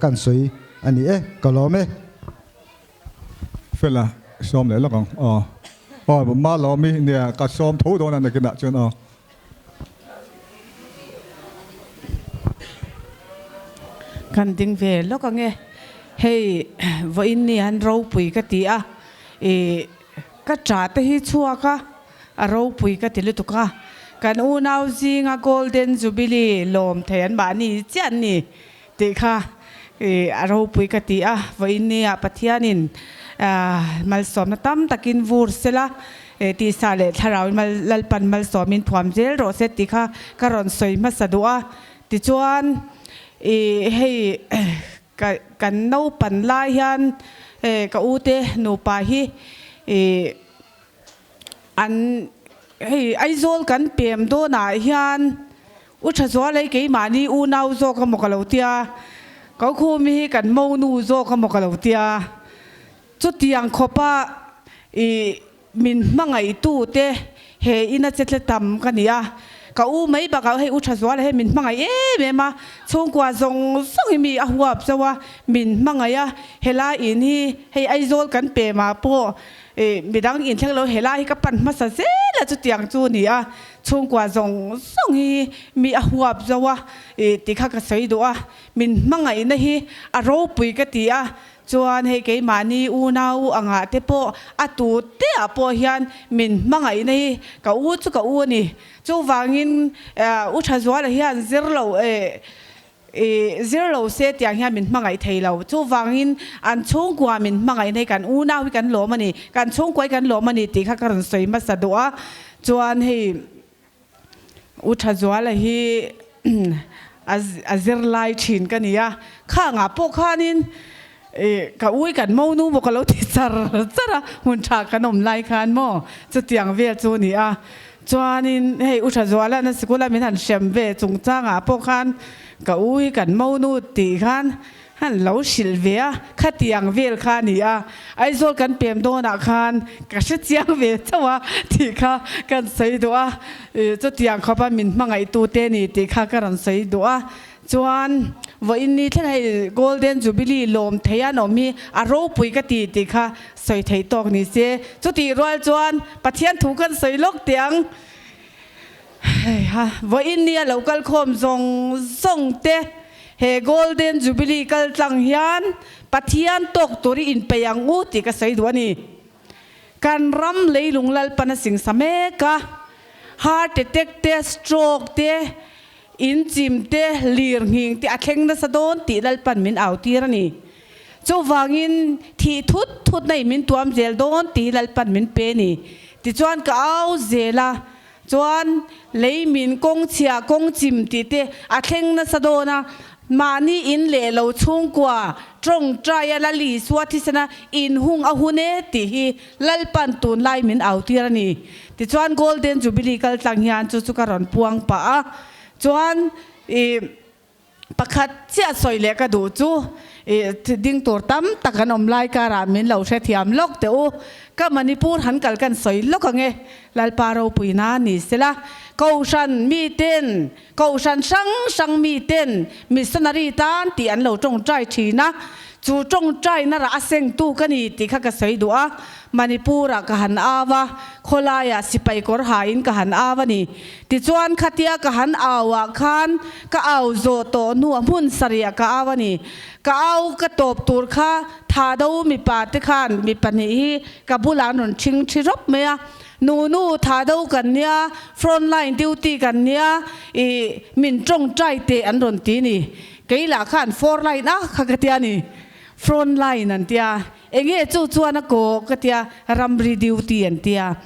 kan sawi a ni e. Ka lawm e. Fela, sawm leh lawk ang aw. Aw, ma lawm i nia ka sawm tho dawn a nakinah chuan aw. Kan ding ve lawk ang e. Hei vawiin ni han ropui ka ti a, ih ka ṭah te hi chhuak a, a ropui ka ti lutuk a. Kan unau zinga Golden Jubilee lawm thei an mahni chiah an ni tih kha ih a ropui ka ti a. Vawiin nia Pathianin malsawmna tam takin vur sela tisa leh thlarauin mal Lalpan malsawmin thuam zel rawh se tih kha ka rawn sawi hmasa duh a. Tichuan ih hei ka kan naupan lai hian ka ute nupa hi ih an hei Aizawl kan pem dawnah hian U Thazualei keimahni unau zawk emaw ka lo tia, Kokhumi hi kan monu zawk emaw ka lo tia. Chutiang khawpa i min hmangaihtute he ina che tle tam ka ni a, ka u mai bakah hei U Thazuala hi min hmangaih em em a, chhungkua zawng zawng hi mi a huap zauh a, min hmangaih a, helai in hi hei Aizawl kan pem ah pawh i midang inthleng lo helai hi ka pan hmasa zel a chutiang chu a ni a, chhungkua zawng zawng hi mi a huap zauh a i ti kha ka sawi duh a, min hmangaihna hi a ropui ka ti a. Chuan hei keimahni unau angah te pawh a tu te ah pawh hian min hmangaihna hi ka u chu ka u a ni. Chuvangin U Thazuala hian zir lo zir lo se tiang hian min hmangaih thei lo. Chuvangin an chhungkua min hmangaihna hi kan unau hi kan lawm a ni, kan chhungkua hi kan lawm a ni tih kha ka rawn sawi hmasa duh a. Chuan hei U Thazuala hi a zirlai thin ka ni a, khangah pawh khanin ka ui kan monu maw ka lo ti char char a, hmun tha kan awm lai khan maw chutiang vel chu a ni a. Chuanin hei U Thazuala na sikula min han hrem ve chungchangah pawh khan ka ui kan monu tih khan Han lo hrilh ve a, khatiang vel kha a ni a, Aizawl kan pem dawnah khan ka hre chiang ve chauh a tih kha kan sawi duh a, chutiang khawpa min hmangaihtute ni tih kha ka rawn sawi duh a. Chuan vawiin ni thleng hei Golden Jubilee lawm thei an awm hi a ropui ka ti tih kha sawi thei tawk ni se. Chutih rual chuan Pathian thu kan sawi lawk teh ang. Heiha, vawiin nia lo kal khawm zawng zawng te he Golden Jubilee kal tlang hian Pathian tawk tur i inpeih ang u tih ka sawi duh a ni. Kan ram leilung Lalpan a singsa mek a, heart attack te, stroke te, inchim te, lir nghing te a thleng nasa dawn tih Lalpan min au tir a ni. Chuvangin thih thut thut na in min tuam zel dawn tih hi Lalpan min pe a ni. Tichuan ka au zel a, Chuan lei min kawng chhia kawng chim tih te a thleng nasa dawn a, mahni in leh lo chhungkua tawngtai a Lal Isua thisena inhung a hun e tih hi Lalpan tunlai min au tir a ni. Tichuan Golden Jubilee kal tlang hian chu chu ka rawn puang pah a, chuan ih pakhat chiah sawi leh ka duh chu. Ding tur tam tak an awm lai karah min lo hrethiam lawk teh u. Ka Manipur han kal kan sawi lawk ang e. Lalpa ropuina ni sela. Kohhran miten, Kohhran hrang hrang miten missionary tan tih an lo tawngtai thin a, chu tawngtaina rah a sengtu ka ni tih kha ka sawi duh a. Manipur-ah ka han au a, khawlaiah sipai kawr hain ka han au a ni. Tichuan khatia ka han au ah khan ka au zawh tawh hnuah hmun sarih ka au a ni. Ka au ka tawp tur kha tha do mipa te khan mi pahnih hi ka bulah an rawn thing thi rawp mai a, Nu nu tha do kan nia, front line duty kan nia, ih min tawngtai teh an rawn ti ni. Kei lah khan four line a kha ka tia ni, front line an tia. Enge chu chuan a kaw ka tia, ramri duty an tia.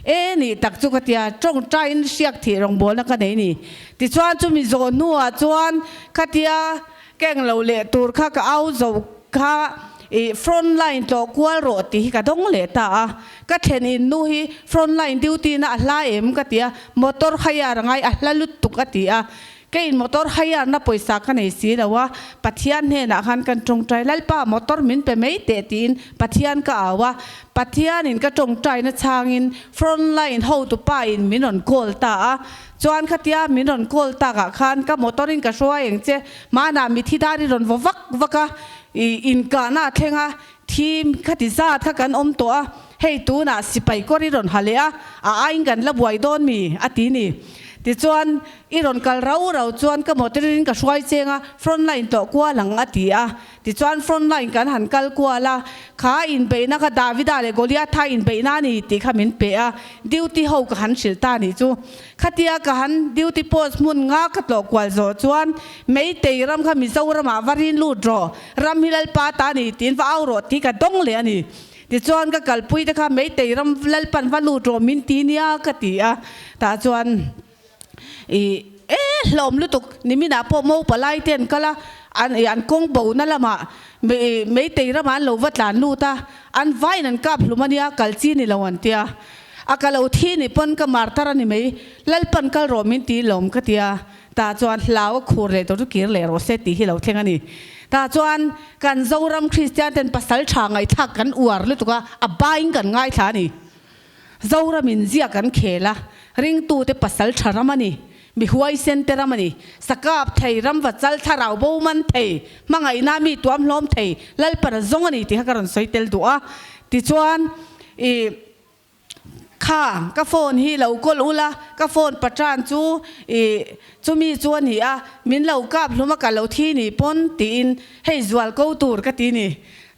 E nih tak chu ka tia, tawngtaiin hriak thih rawngbawlna ka nei ni. Tichuan chumi zawh hnuah chuan ka tia, keng lo leh tur kha ka au zo kha i front line tlawh kual rawh tih hi ka dawng leh ta a. Ka thlen in nu hi front line duty na a hla em ka ti a, motor hire a ngai a hla lutuk a ti a. Keiin motor hire na pawisa ka nei si lo a, Pathian hnenah khan kan tawngtai, Lalpa motor min pe mai teh tiin Pathian ka au a, Pathianin ka tawngtaina chhangin front line hotupa in min rawn call ta a, chuan khatia min rawn call takah khan ka motor in ka hruai ang che, hmanah mithi dar i rawn vaw vak vak a, i inkahna a thleng a, thi khati zat kha kan awm tawh a, hei tunah sipai kawr i rawn ha leh a, a aiin kan la buai dawn mi a ti ni. Tichuan I rawn kal rau rau chuan ka motor in ka hruai cheng a, front line tawh kual ang a ti a. Tichuan front line kan han kal kual a, kha inbeihna kha Davida leh Goliatha inbeihna a ni tih kha min pe a, duty ho ka han hrilh ta nih chu. Khatia ka han duty post hmun nga ka tlawh kual zawh chuan Meitei ram kha Mizoramah va rin lut rawh, ram hi Lalpa ta a ni tiin va au rawh tih ka dawng leh a ni. Tichuan ka kalpui te kha Meitei ram Lalpan va lut rawh min ti nia ka ti a, tah chuan. I e hlawm lutuk niminah pawh mo palai te an kal a, an i an kawng bo na lamah meitei ramah an lo va tlan lut a, an vaiin an kap hlum a nia kal chi ni lo an tia, a ka lo thi ni pawn ka mar tar a ni mai, Lalpan kal rawh min ti lawm ka tia, tah chuan hlau a khur leh tur chu kir leh rawh se tih hi lo thleng a ni. Tah chuan kan Zoram Kristian ten pasal tha ngaihthlak kan uar lutuk a, a baiin kan ngaithla a ni. Zoramin ziak an khel a, ringtute pasal tha ram a ni, mi huaisen te ram a ni, sakap thei, ramva chal thlarau bo man thei, hmangaihna mi tuam hlawm thei, Lalpana zawng a ni tih kha ka rawn sawi tel duh a. Tichuan, i kha ka phone hi lo kawl ula, ka phone patran chu i chumi chu a ni a, min lo kap hlum a ka lo thi ni pawn tiin hei zual ko tur ka ti ni.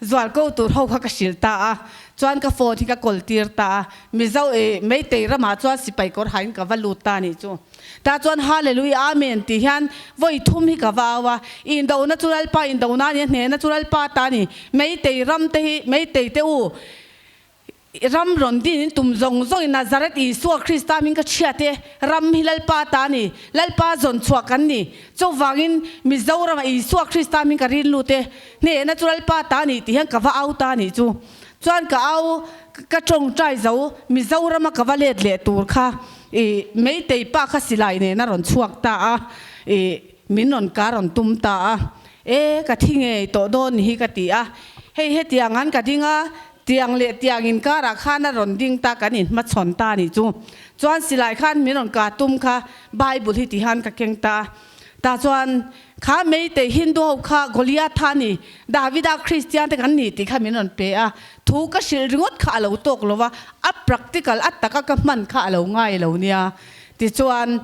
Zual ko tur ho kha ka hrilh ta a, chuan ka phone hi ka call tir ta a, Mizo eh Meitei ramah chuan sipai kawr hain ka va lut ta anih chu. Tah chuan Hallelujah Amen tih hian vawi thum hi ka va au a, Indona chu Lalpa indona a ni a, hnehna chu Lalpa ta a ni, Meitei ram te hi Meitei te u, Ram rawn din in tum zawng zawng in Nazareth Isua Krista hming ka chhiat e, ram hi Lalpa ta a ni, Lalpa zawn chhuah kan ni. Chuvangin Mizoramah Isua Krista hming ka rin lut e, hnehna chu Lalpa ta a ni tih hian ka va au ta a nih chu. Chuan ka au ka tawngtai zo Mizorama ka va let leh tur kha i Meitei pa kha silai nen a rawn chhuak ta a, i min rawn ka rawn tum ta a, e ka thi ngei tawh dawn ni hi ka ti a, hei hetiang an ka ding a, Tiang leh tiang inkarah khan a rawn ding ta kan inhmachhawn ta nih chu. Chuan silai khan min rawn ka tum kha Bible hi ti han ka keng ta. Tah chuan kha Meitei Hindu ho kha Goliath a ni, Davida Kristian te kan ni tih kha min rawn pe a. Thu ka hrilh ringawt kha a lo tawk lo va, a practical a taka ka hman kha a lo ngai lo nia. Tichuan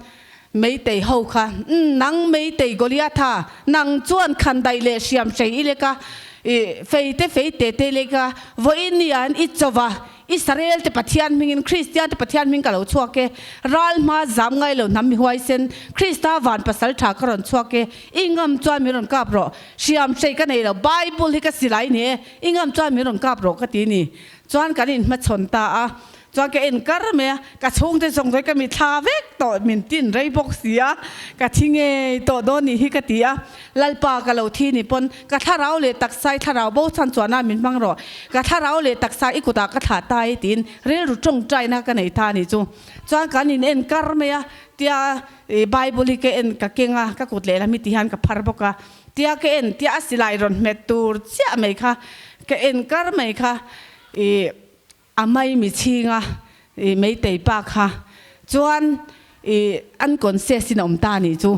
Meitei ho kha, Umm, nang Meitei Goliatha, nang chuan khandaih leh hriam hrei i lek a, i fei te fei te te i lek a, vawiin ni ah i cho va, Israel te Pathian hmingin, Kristian te Pathian hming ka lo chhuak e, ral hma zam ngai lo hnam mi huaisen, Krista van pasal tha ka rawn chhuak e, i ngam chuan min rawn kap rawh, hriam hrei ka nei lo, Bible hi ka silai ni e, i ngam chuan min rawn kap rawh ka ti ni. Chuan kan inhmachhawn ta a. Chuan ka en kar mai a, ka chhungte zawng zawng hi ka mithla vek tawh, min tin rei bawk si a, ka thi ngei tawh dawn nih hi ka ti a, Lalpa ka lo thi ni pawn ka thlarau leh taksa i thlarau bo chhan chuan a min hmang rawh, ka thlarau leh taksa i kutah ka thlah ta e tiin rilru tawngtaina ka nei ta a nih chu. Chuan kan in en kar mai a, tia Bible hi ka en ka keng a, ka kut lehlam hi ti hian ka phar bawk a. Tia ka en tia a silai rawn hmet tur chiah mai kha ka en kar mai kha i a mai mi chhinga i meitei pa kha chuan i an conscious in a awm ta nih chu.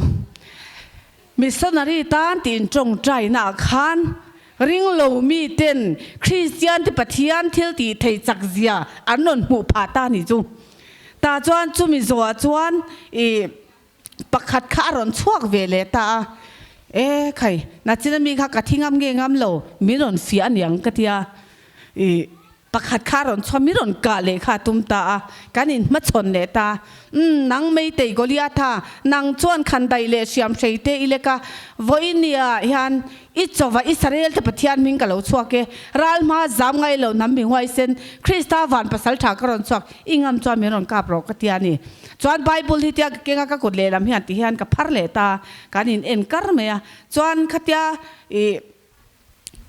Missionary tan tiin tawngtaina ah khan ringlo mi ten Kristian te Pathian thil tih thei chak zia an rawn hmuh phah ta nih chu. Tah chuan chumi zawhah chuan i pakhat kha a rawn chhuak ve leh ta a, E khai, nachina mi kha ka thi ngam nge ngam lo, min rawn fiah aniang ka tia. I pakhat kha a rawn chhuak, min rawn kah leh kha a tum ta a, kan inhmachhawn leh ta. Umm, nang Meitei Goliatha, nang chuan khan daih leh hriam hrei te i lek a, vawinia hian I chawva Israel te Pathian hming ka lo chhuak e, ral hma zam ngai lo hnam mi huaisen, Krista van pasal tha ka rawn chhuak, i ngam chuan min rawn kap rawh ka ti a ni. Chuan Bible hi tia ka kenga ka kut lehlam hian ti hian ka phar leh ta, kan in en kar mai a, chuan khatia i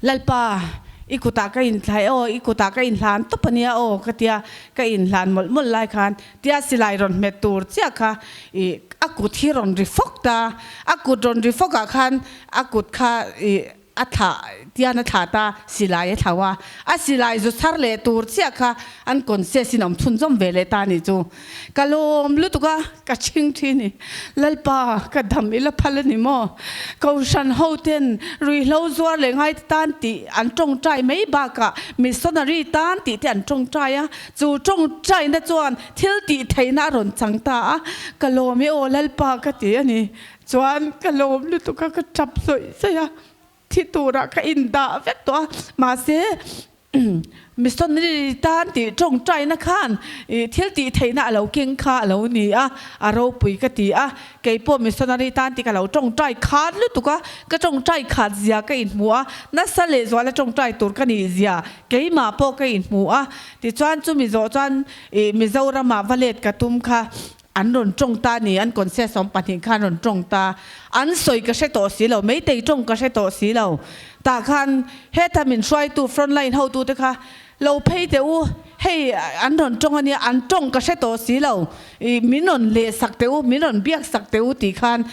Lalpa i kutah ka inthlai aw, i kutah ka inhlan tawp a nia aw ka tia ka inhlan mawlh mawlh lai khan tia silai rawn hmet tur chiah kha i a kut hi rawn ri fawk ta, a kut rawn ri fawkah khan A kut kha i a thlah tian a thlah ta, silai a thlau a, a silai zu chhar leh tur chiah kha an conscious in a awm chhunzawm ve leh ta a nih chu. Ka lawm lutuk a, ka chhing thin i, Lalpa ka dam ila phal a ni maw? Kohhran ho ten ruihhlo zuar leh ngai te tan tih an tawngtai mai bakah missionary tan tih te an tawngtai a, chu tawngtaina chuan thil tih theihna a rawn chang ta a, ka lawm e aw Lalpa ka ti a ni. Chuan ka lawm lutuk a, ka tap zawih zawih a, thi turah ka indah vek tawh a, mahse missionary tan tih tawngtaina khan ih thil tih theihna a lo keng kha a lo ni a, a ropui ka ti a, keipawh missionary tan tih ka lo tawngtai khat lutuk a, ka tawngtai khat zia ka inhmu a, nasa lehzuala tawngtai tur ka nih zia keimah pawh ka inhmu a, tichuan chumi zawh chuan ih Mizoramah va let ka tum kha An rawn tawng ta ni, an concert 20 khan rawn tawng ta. An sawi ka hre tawh si lo, Meitei tawng ka hre tawh si lo. Tah khan heta min hruaitu front line hotute kha lo phei teh u, hei an rawn tawng a nia, an tawng ka hre tawh si lo, ih min rawn leh sak teh u, min rawn biak sak teh u tih khan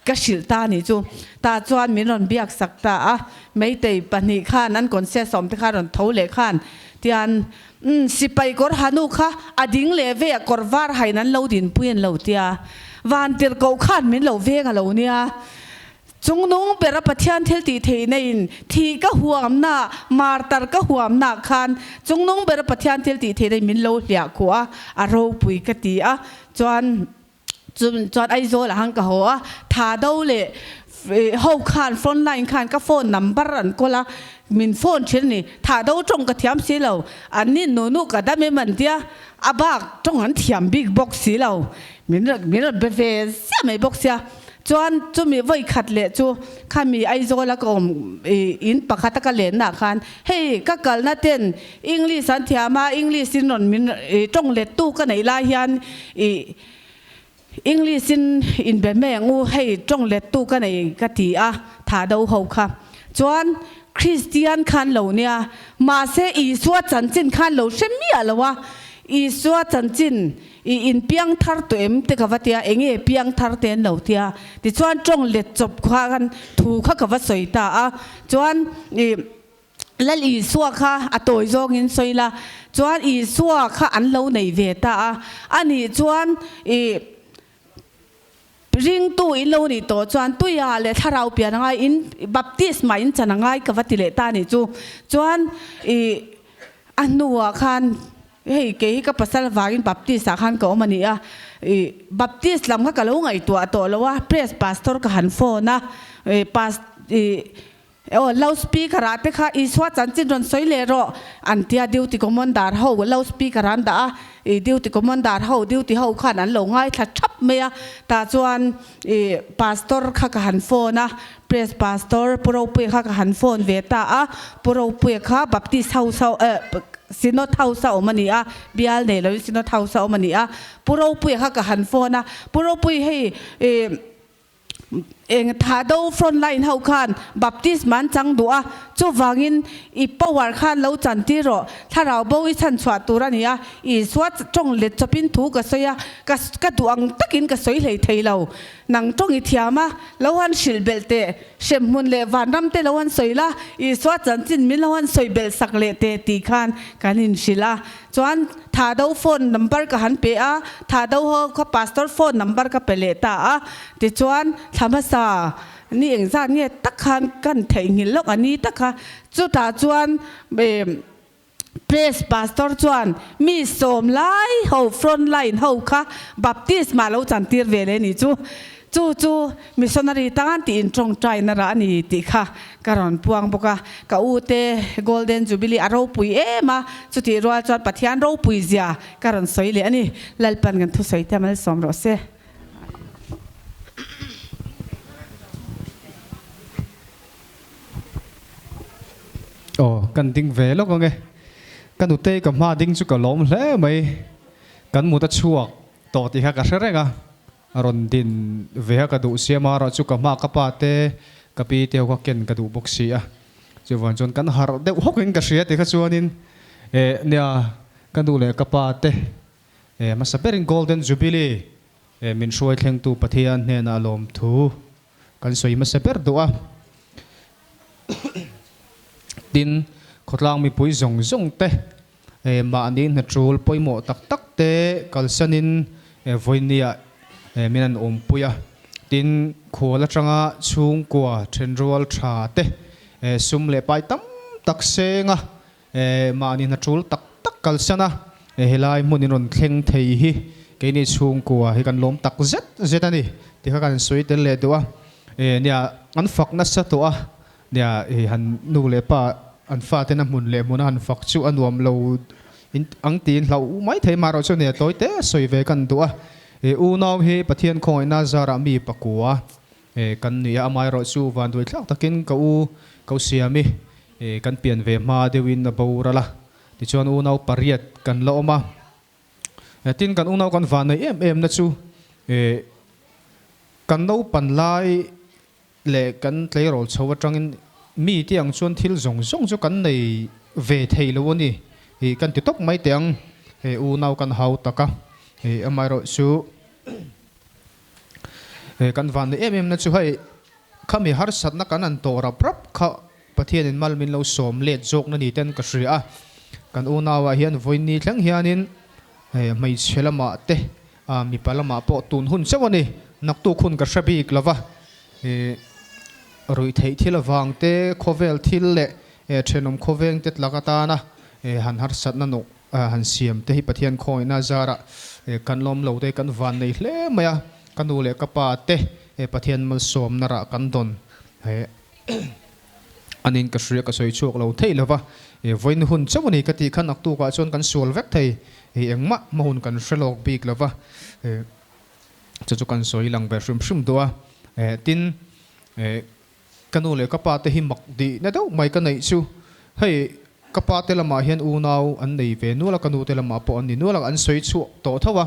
ka hrilh ta ni chu. Tah chuan min rawn biak sak ta a, Meitei pahnih khan an concert sawmte kha rawn tho leh khan tian Umm, sipai kawr hanu kha a ding leh vei a kawr var hain an lo dinpui an lo tia. Vantirhkoh khan min lo veng a lo nia. Chungnung bera Pathian thil tih theihna in thih ka huamna, martar ka huamna khan chungnung bera Pathian thil tih theihna in min lo hliah khuh a, a ropui ka ti a. Chuan. Chuan Aizawl ah khan ka haw a, tha do leh ho khan front line khan ka phone number an kawl a, min phone thin a ni, tha do tawng ka thiam si lo, an ni nu nu ka dam em an tia, a bak tawng an thiam bik bawk si lo, min min rawn be ve ziah mai bawk sia, chuan chumi vawi khat leh chu khami Aizawl a ka awm in pakhat a ka lenna ah khan hei ka kalna ten English an thiam a, English in rawn min tawng let tu ka neih lai hian ih English in inbe mai ang u, hei tawng let tu ka nei ka ti a, tha do ho kha. Chuan Christian khan lo nia, mahse Isua chanchin khan lo hre miah lo a, Isua chanchin ih in piang thar tawh em te ka va tia, enge piang thar te an lo tia, tichuan tawng let chawp khan thu kha ka va sawi ta a, chuan ih. Lal Isua kha a tawi zawngin sawi la, chuan Isua kha an lo nei ve ta a, anih chuan i ringtu in lo nih tawh chuan tuia leh thlarau pian a ngai, in baptisma in chan a ngai ka va ti leh ta anih chu. Chuan i a hnuah khan hei kei hi ka pasal vangin baptist ah khan ka awm a ni a, i baptist lam kha ka lo ngaihtuah tawh lo a, press pastor ka han phone a, i past i Aw, loudspeaker ah te kha Isua chanchin rawn sawi leh rawh an tia duty commander ho loudspeaker an dah a, i duty commander ho duty ho khan an lo ngaithla thap mai a, tah chuan i pastor kha ka han phone a, press pastor Pu Ropuia kha ka han phone ve ta a, Pu Ropuia kha Baptist house ho eh Synod house a awm a ni a, bial nei loin Synod house a awm a ni a, Pu Ropuia kha ka han phone a, Pu Ropui hei i. Eng Thado front line ho khan baptisma an chang duh a, chuvangin i power khan lo chan tir rawh, thlarau bo i chhan chhuah tur a ni a, Isua tawng let chawpin thu ka sawi a, ka ka duh ang takin ka sawi hlei thei lo. Nang tawng i thiam a, lo han hrilh belh teh, hremhmun leh vanram te lo han sawi la, Isua chanchin min lo han sawi belh sak leh teh tih khan kan inhrilh a. Chuan Thado phone number ka han pe a, Thado ho kha pastor phone number ka pe leh ta a, tichuan thla hmasa ni engzat nge tak khan kan theihnghilh lawk a ni tak kha, chutah chuan press pastor chuan mi sawm lai ho front line ho kha baptisma lo chantir ve leh ni chu. Chu chu missionary tan tiin tawngtaina rah a ni tih kha ka rawn puang bawk a. Ka u te Golden Jubilee a ropui em a, chutih rual chuan Pathian ropui zia ka rawn sawi leh a ni. Lalpan kan thusawi te malsawm rawh se. Aw, kan ding ve lawk ang e. Ka nutei ka hma ding chu ka lawm hle mai. Kan mut a chhuak tawh tih kha ka hre reng a. A rawn din ve a ka duh siam a, erawh chu ka hma ka pa te, ka pi te ho kha ken ka duh bawk si a. Chuvang chuan kan harh deuh hawk in ka hria tikha chuanin eh nia ka nu leh ka pa te eh hmasa berin Golden Jubilee eh min hruai thlengtu Pathian hnenah lawmthu kan sawi hmasa ber duh a. Tin, khawtlang mipui zawng zawng te Mahni hnatul pawimawh tak tak te kalsanin vawinia min an awmpui a, tin khual atanga chhungkua thenrual tha te sum leh pai tam tak senga mahni hnatul tak tak kalsan a, helai hmun in rawn thleng thei hi keini chhungkua hi kan lawm tak zet zet a ni tih kha kan sawi tel leh duh a, nia an fak nasa tawh a. Nia, hei han nu leh pa an faten a hmun leh hmuna han fak chu a nuam lo in ang tiin hlauh mai thei mah erawh chu nia tawi te sawi ve kan duh a. E unau hi Pathian khawngaihna zarah mi pakua e kan ni a, amaherawh chu vanduai thlak takin ka u ko siami e kan pian ve hma deuhin a boral a, tichuan unau pariat kan la awm a. Tin kan unau kan vanneih em em na chu e kan naupan lai leh kan tleirawl chho atangin mi te ang chuan thil zawng zawng chu kan nei ve thei lo a ni ih kan ti tawp mai teh ang hei unau kan hau tak a ih amaherawh chu hei kan van nei em em na chu hei khami harsatna kan han tawh rap rap kha Pathianin mal min lo sawm let zawkna ni ten ka hria a kan unauah hian vawiin thleng hianin hei hmeichhe lamah te A mipa lamah pawh tun hun chauh a ni. Naktuk hun ka hre bik lo va. Ih, ruih theih thil avang te, khawvel thil leh thenawm khawveng te tlak atana han harsatna nawh han siam te hi Pathian khawngaihna zarah kan lawm lo te kan van nei hle mai a. Ka nu leh ka pa te Pathian malsawmna rah kan dawn. Anin ka hria ka sawi chhuak lo thei lova, vawiin hun chauh a ni ka tih khan naktukah chuan kan sual vek thei, engmah hma hun kan hre lawk bik lova, chu chu kan sawi lang ve hrim hrim duh a, tin ka nu leh ka pa te hi mak dihna deuh mai ka neih chu, hei ka pa te lamah hian unau an nei ve nual a, ka nu te lamah pawh an ni nual a, an sawi chhuah tawh tho a,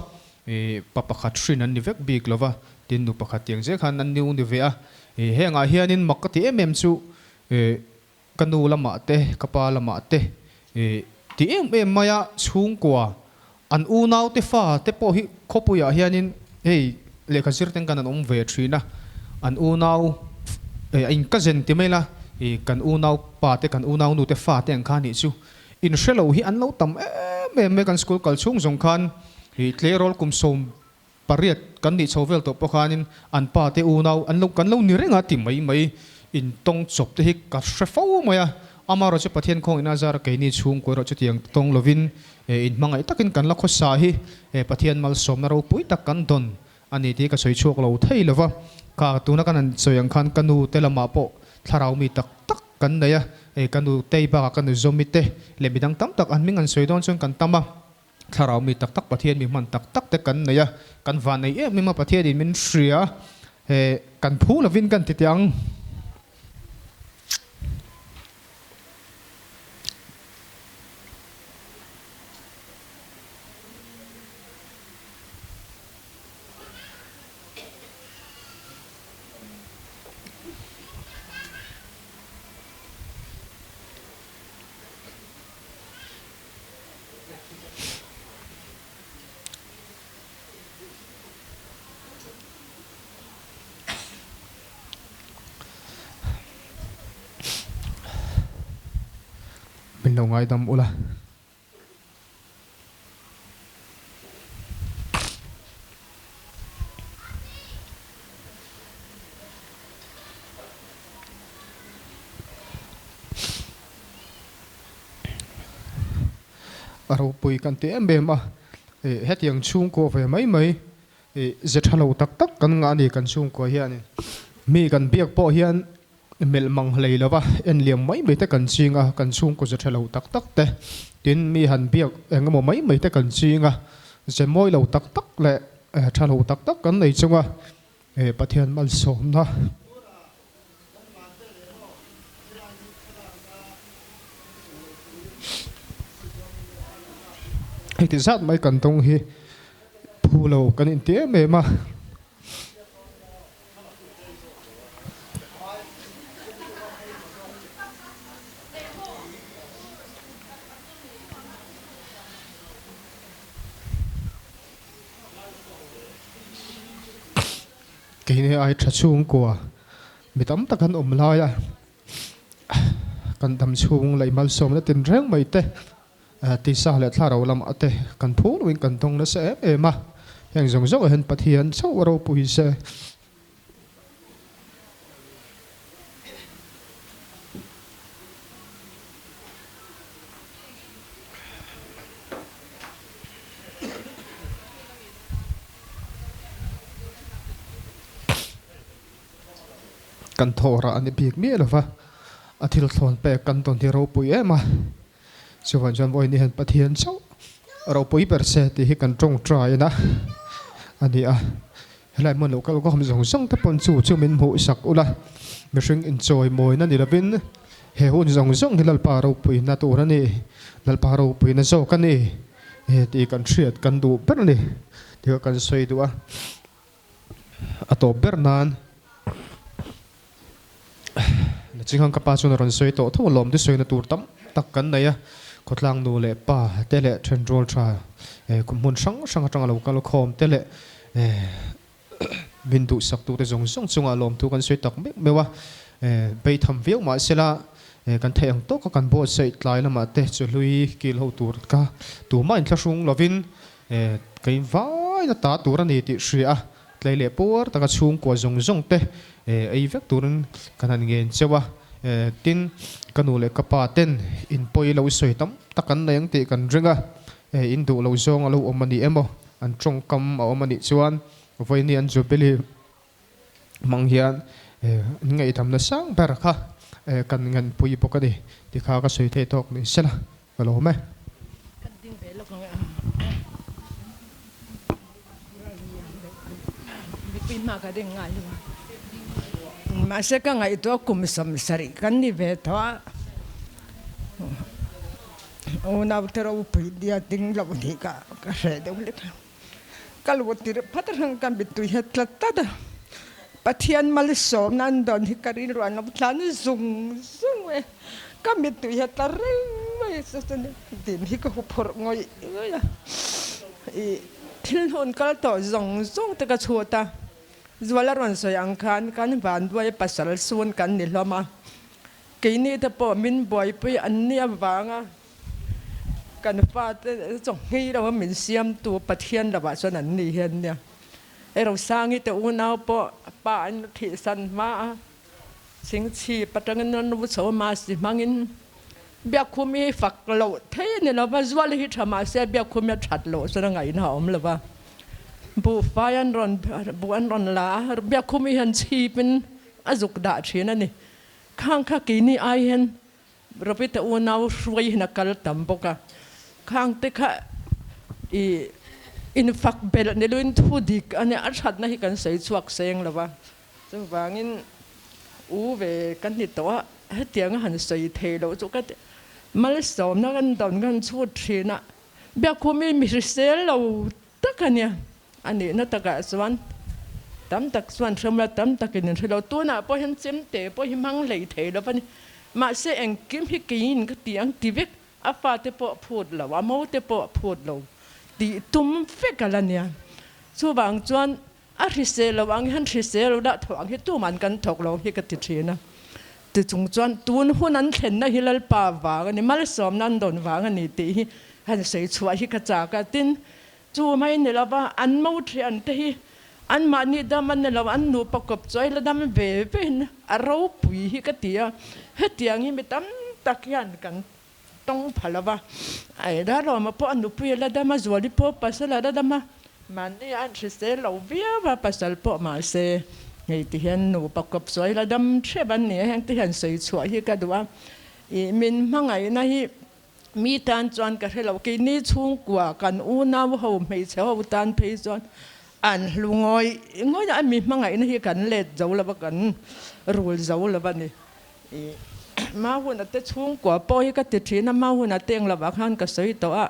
pa pakhat hrin an ni vek bik lova, tin nu pakhat tiang zel khan an ni u ni ve a, Hengah hianin mak ka ti em em chu ka nu lamah te, ka pa lamah te ti em em mai a, chhungkua an unau te fa te pawh hi khawpuiah hianin hei lehkha zir ten kan an awm ve thin a, an unau a in ka zen ti mai la, kan unau pa te kan unau nu te fa te ang kha nih chu inhre lo hi an lo tam em em mai kan school kal chhung zawng khan tleirawl kum sawm Pariat kan nih chho vel tawh pawh khanin an pa te unau an lo kan lo ni reng a ti mai mai in tawng chawp te hi ka hre fo mai a, amaherawh chu Pathian khawngaihna a zar a keini chhungkaw erawh chutiang tawng lovin in hmangaih takin kan la khawsa hi Pathian malsawmna ropui tak kan dawn a ni tih ka sawi chhuak lo thei lo va, kha tuna kan han sawi ang khan ka nu te lamah pawh thlarau mi tak tak kan nei a, ka nu tei bakah ka nu zawmi te leh midang tam tak an hming an sawi dawn chuan kan tam a. Thlarau mi tak tak Pathian mi hman tak tak te kan nei a, kan van nei em em a Pathian in min hria he kan phu lovin kan ti teh ang. Min lo ngaidam ula. A ropui kan ti em em a, hetiang chhungkua ve mai mai ze tha lo tak tak kan ngah a ni kan chhungkua hianin. Mi kan biak pawh hian melh mang hlei lova en liam mai mai te kan ching a, kan chhungkaw ze tha lo tak tak te, tin mi han biak eng emaw mai mai te kan ching a, ze mawi lo tak tak leh tha lo tak tak kan nei chung a, Pathian malsawmna. Hei ti zat mai kan tawng hi phu lo kan inti em em a. Keini ai tha chhungkua mi tam tak an awm lai a, kan dam chhung leh malsawmna tinreng mai te Tisa leh thlarau lamah te kan phu loin kan dawng nasa em em a, heng zawng zawngah hian Pathian chauh a ropui se. Kan thawhrah a ni bik miah lova, a thil thlawn pek kan tawn hi ropui em a. Chuvang chuan vawiin hian Pathian chauh ropui ber se tih hi kan tawngtai a a ni a. Helai hmun lo kal kawm zawng zawng te pawn chu chu min hmuh sak ula, mihring inchawimawina ni lovin he hun zawng zawng hi Lalpa ropuina tur a ni, Lalpa ropuina zawk a ni tih kan hriat kan duh ber a ni tih kan sawi duh a. A tawp ber nan Nachinghang ka pa chuan a rawn sawi tawh tho a lawm te sawina tur tam tak kan nei a, khawtlang nu leh pa te leh thenrual tha kum hmun hrang hrang atanga lo kal khawm te leh min duhsak tu te zawng zawng chungah lawmthu kan sawi tak meuh meuh a, beitham viau mahsela kan theih ang tawka kan buatsaih tlai lamah te chawhlui kil ho tur kha tumah inthlahrung lovin Kei vai na ta tur a ni tih hria a, tlei leh puar taka chhungkua zawng zawng te ei vek turin kan han ngen cheu a. Tin, ka nu leh ka pa ten in pawi lo sawi tam tak an nei ang tih kan ring a, in duh lo zawng a lo awm a ni emaw, an tawngkam a awm a nih chuan vawiini an Jubilee hmang hian an ngaihdamna sang ber kha kan nganpui bawk a ni tih kha ka sawi theih tawk ni sela. Ka lawm e. Kan ding ve lawk ang e. Mipui hma ka ding ngai lo a. Mahse ka ngaihtuah kum 70 kan ni ve tawh a. Unaute ropui nia ding loh nih ka ka hreh deuh lek a. Ka lu tirh phat reng ka mittui hi a tla tlat a. Pathian malsawmna an dawn hi ka rilru an lo tlan zung zung e. Ka mittui hi a tla reng mai a chuan din hi ka huphurh ngawih ngawih a. Ih thil hnawn kal tawh zawng zawng te ka chhut a. Zuala rawn sawi ang khan kan vanduai pasal sun kan ni hlawm a. Keini te pawh min buaipui an nia vanga. Kan fate chaw nghei lo a min siamtu Pathian lovah chuan an ni hian nia. Hei Rosangi te unau pawh pa an thihsan hma a, chingchhip atangin an nu chho masi hmangin Biakkhum hi fak loh thei a ni lo va, Zual hi tha mahse Biakkhum hi a that loh chuan a ngaihna a awm lo va. Buhfai an rawn buh an rawn la a, Biakkhum hi hian chhipin a zuk dah thin a ni. Khang kha keini ai hian Robita unau hruai hian a kal tam bawk a, khang te kha i infak belh ni loin thu dik a nia, a thatna hi kan sawi chhuak seng lo va, chuvangin u ve kan ni tawh a, hetiang a han sawi thei loh chu ka ti, malsawmna kan dawn kan chhut thin a, Biakkhumi mi hrisel lo tak a nia, A nihna takah chuan tam tak chuan hremla tam takin in hre lo. Tunah pawh hian chemte pawh hi hmang hlei thei lo va ni. Mahse engkim hi keiin ka ti ang ti vek, a fate pawh phut lo, a mote pawh phut lo tih tum vek a la nia. Chuvang chuan a hrisel lo ang hian hrisel lo dah thawh ang hi tuman kan thawk lo hi ka ti thin a. Ti chung chuan tun hun an thlenna hi Lalpa vang a ni, malsawmna an dawn vang a ni tih hi han sawi chhuah hi ka chak a. Tin, chu mai ni lova an mo thian te hi anmahni dam an ni lo, an nupa kawp chuai la dam ve ve in a ropui hi ka ti a. Hetiang hi mi tam tak hian kan tawng pha lova, ai Ralawma pawh a nupui a la dam a, Zuali pawh pasal a la dam a, mahni a an hrisel lo viau a, pasal pawh mahse hei ti hian nupa kawp sawi la dam hrep an ni a, heng te hian sawi chhuah hi ka duh a, ih min hmangaihna hi mi tan chuan ka hre lo, keini chhungkua kan unau ho hmeichhe ho tan phei chuan an hlu ngawih ngawih a, mi hmangaihna hi kan let zo lova kan rul zo lova ni. I Mahuna te chhungkua pawh hi ka ti thin a, Mahuna te eng lovah khan ka sawi tawh a,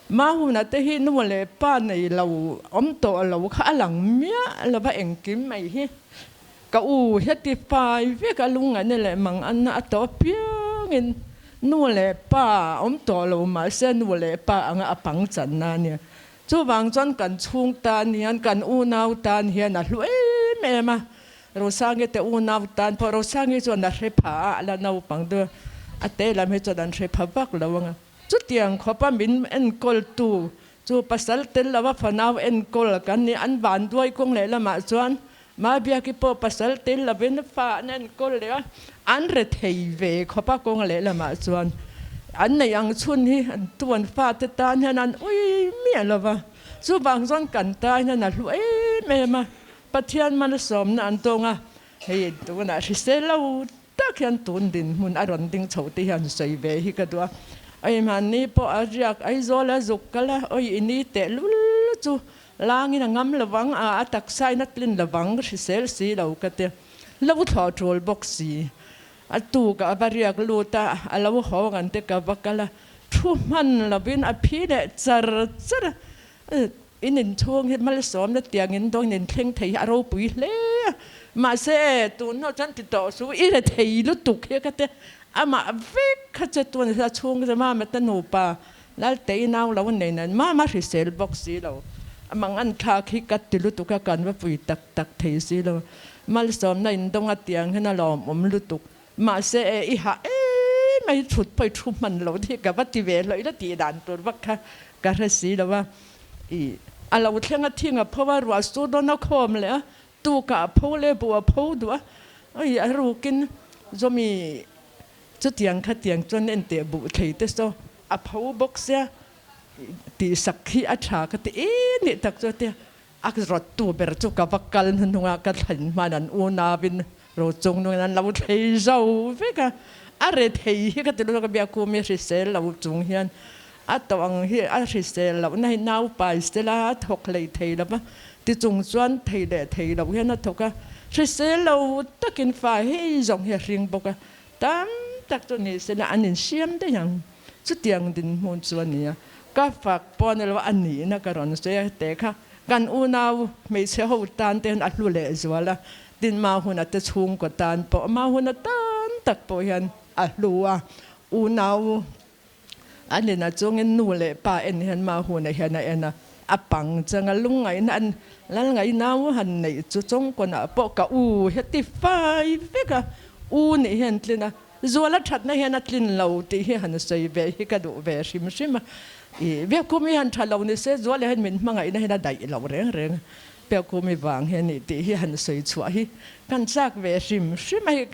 Mahuna te hi nu leh pa nei lo awm tawh lo kha a lang miah lo va engkim mai hi ka u heti fai vek a lungngaihna leh manganna a tawh apiangin nu leh pa awm tawh lo mahse nu leh pa anga a pang channa a nia. Chuvang chuan kan chhung tan hian kan unau tan hian a hlu em em a, Rosangi te unau tan pawh Rosangi chuan a hre pha a, a la naupang deuh a, a te lam hi chuan an hre pha vak lo ang a. Chutiang khawpa min enkawltu chu pasal tel lova fanau enkawl kan ni, an vanduai kawng leh lamah chuan Mabiaki pawh pasal tel lovin fa an enkawl leh a, an rethei ve khawpa kawng leh lamah chuan an neih ang chhun hi an tuan fate tan hian an ui miah lova, chuvang chuan kan tan hian a hlu em em a. Pathian malsawmna an tawng a, hei tunah hrisel lo tak hian tun dinhmun a rawn ding chho te hian sawi ve hi ka duh a, oi hmanni pawh a riak Aizawl a zuk kal a, oi i ni teh lul chu langin a ngam lovang a, a taksa in a tlin lovang hrisel si lo ka ti, lo thlawh tul bawk si, a tukah a va riak lut a, a lo haw ang te ka va kal a, thu hman lovin a phi leh char char a. In inchhung hi malsawmna tiang in dawn in thleng thei hi a ropui hle a, mahse tun hnu chuan ti tawh su i re thei lutuk hi ka ti, amah vek kha che tun a chhung chu mama te nupa Laltei nau lo nei nen mama hrisel bawk si lo, mang an thlak hi ka ti lutuk a kan va pui tak tak thei si lo, malsawmna in dawng a tiang hian a lawmawm lutuk, mahse e i hah em mai thut pawh i thu hman lo hi ka va ti ve hlawih la tih dan tur vak kha ka hre si lo a. I a lo thleng a thing a pho a, ruah sur dawn a khawm leh a, tukah a pho leh buh a pho duh a, oi a rukin zawmi chutiang khatiang chuan enteh buh thei te saw a pho bawk sia tihsak hi a tha ka ti e nih tak chu a tia, a rawttu ber chu ka va kal hnuhnung a ka thlen hman an unauin ro chung nungin an lo thlei zo vek a, a re thei hi ka ti lutuk a Biakumi hrisel lo chung hian a tawh ang hi a hrisel lohna hi nau pai sela a thawk hlei thei lo va, ti chung chuan thei leh thei lo hian a thawk a, hrisel lo takin fa hei zawng hi a hring bawk a, tam tak chu ni sela an insiam daih ang, chutiang dinhmun chu a ni a, ka fak pawh a ni lo a nihna ka rawn sawi a te kha kan unau hmeichhe ho tan te hian a hlu leh zual a, Tin, Mahuna te chhungkaw tan pawh, Mahuna tan tak pawh hian a hlu a, unau a nena chungin nu leh pa en hian Mahuna hian a en a, a pang chang a, lungngaihna an lalngaih nau han neih chu chawngkawnah pawh ka u hi a ti fai vek a, u nih hian tlin a, zuala thatna hian a tlin lo tih hi han sawi ve hi ka duh ve hrim hrim a, i Biakkhum hi han tha lo ni se zuala hian min hmangaihna hian a daih lo reng reng a. Piakumi vang hi a ni tih hi han sawi chhuah hi kan chak ve hrim hrim a hi.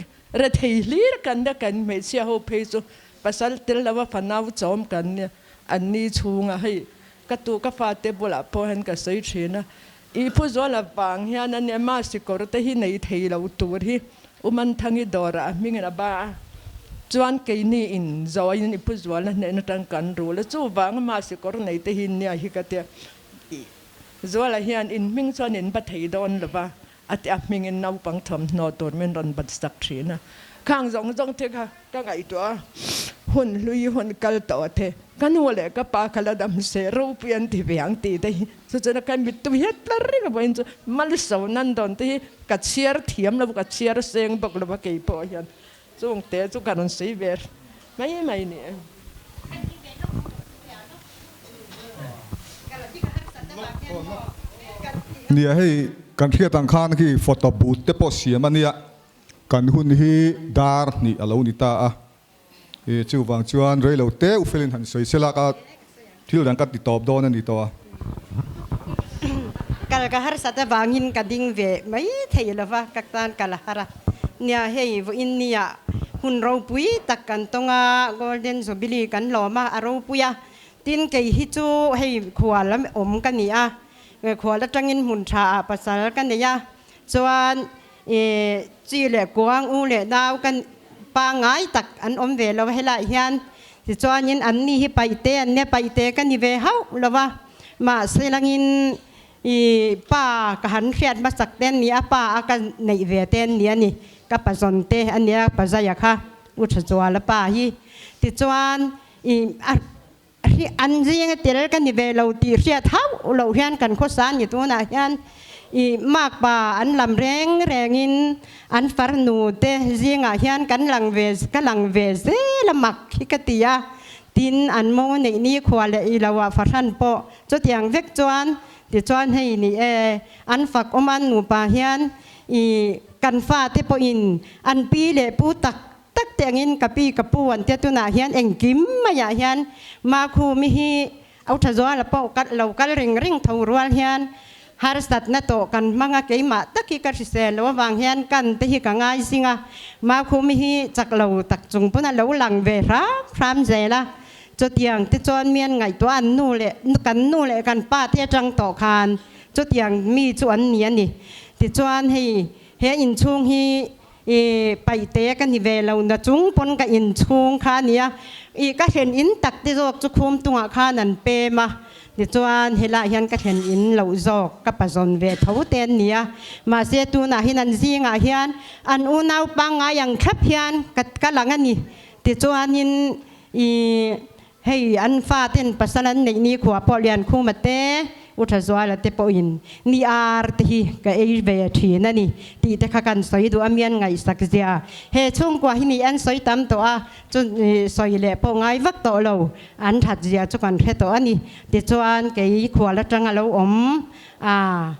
Rethei hlir kan nia kan hmeichhia ho phei chu pasal tel lova fanau chawm kan nia an ni chhunga hei ka tu ka fate bulah pawh hian ka sawi thin a i phu zuala vang hian a nia ma sikawr te hi nei thei lo tur hi Umanthangi dawrah a hmingin a ba a chuan keini in zawiin i phu zuala hnen atang kan rul a chuvanga ma sikawr nei te hi nia hi ka tia i Zuala hian in hming chuan in ba thei dawn lo va, a ti a, hmingin naupang thawmhnaw tur min rawn bat sak thin a. Khang zawng zawng te kha ka ngaihtuah a, hun hlui hun kal tawh te, ka nu leh ka pa kha la dam se ropui an ti ve ang tih te hi chu chuan ka mittu hiat tlar reng a vawiin chu malso nan dawn te hi ka chhiar thiam lo ka chhiar seng bawk lo va kei pawh hian chung te chu ka rawn sawi ve mai mai ni e. Nia hei kan hriat ang khan khi photo booth te pawh siam a nia. Kan hun hi dar hnih a lo ni ta a, i chuvang chuan rei lo te u felin han sawi sela ka thil dang ka ti tawp dawn a ni tawh a. Kal ka harsat avangin ka ding ve mai thei lova, ka tan kal a har a. Nia hei vawiin nia hun ropui tak kan tawng a, Golden Jubilee kan lawm a, a ropui a. Tin kei hi chu hei khual awm ka ni a, khual atangin hmun tha ah pasal ka nei a, Chuan i chi leh kuang u leh nau ka pangngai tak an awm ve lo helaiah hian tichuanin an ni hi paihte an nia paihte ka ni ve hauh lo va mahse langin i pa ka han hriat hmasak te an ni a pa a ka neih ve te an ni a ni ka pazawn te a nia pazaia kha u Thazuala pa hi tichuan i a An zinga tel ka ni ve lo tih hriat hauh loh hian kan khawsa ni tunah hian i makpa an lam reng rengin an farnu te zingah hian kan lang ve ka lang ve zel a mak hi ka ti a, tin an mo neih ni khua leh i loah fahran pawh chutiang vek chuan tichuan hei ni e an fak awm an nupa hian i kan fate pawhin an pi leh pu tak Tak te angin ka pi ka pu an tia tunah hian engkim maiah hian Makhumi hi au tha zuala pawh kal lo kal ring ring tho rual hian harsatna tawh kan hmang a keimah tak hi ka hrisel lo avang hian kan te hi ka ngai zing a Makhumi hi chak lo tak chung pawn a lo lang ve hram hram zel a chutiang te chuan mian ngaihtuah an nu leh kan nu leh kan pa te atang tawh khan chutiang mi chu an ni a ni tichuan hei he inchhung hi I paihte ka ni ve lo na chung pawn ka in chhung kha a nia. I ka thlen in tak te zawk chu khum tungah khan an pem a, tichuan helaiah hian ka thlen in loh zawk ka pazawn ve tho te an nia. Mahse tunah hian an zingah hian an unau pangngai ang thlap hian ka ka lang a ni. Tichuanin i Hei an faten pasal an neih ni khua pawh Liankhuma te, U Thazuala te pawhin ni ar te hi ka ei ve thin a ni tih te kha kan sawi duh a mian ngaihsak zia. He chhungkua hi ni an sawi tam tawh a, chu sawi leh pawh ngai vak tawh lo, an that zia chu kan hre tawh a ni. Tichuan kei khual atang a lo awm a,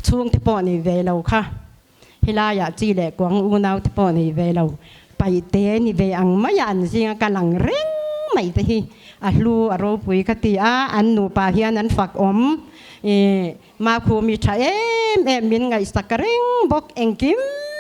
chhungte pawh nei ve lo kha. Helaiah chi leh kuang unau te pawh nei ve lo, paihte ni ve ang maia an zinga ka lang reng mai te hi a hlu a ropui ka ti a, an nupa hian an fak awm i Makhu mi tha em em min ngaihsak reng bawk, engkim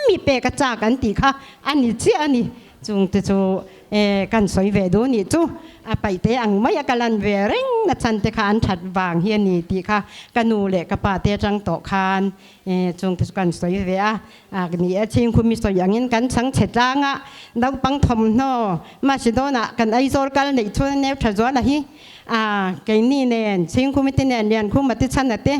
mi pek a chak an tih kha a ni chiah a ni. Chung te chu e kan sawi ve duh nih chu a paihte ang mai a ka lan ve reng na chhan te kha an that vang hi a ni tih kha ka nu leh ka pa te atang tawh khan e chung te chu kan sawi ve a, a ni e chhingkhum mi sawi angin kan chhang chhe tlang a naupang thawmhnaw Macedonia kan Aizawl kal neih chuan neu tha zual a hi a keini nen chhingkhum te nen Liankhuma te chhan a te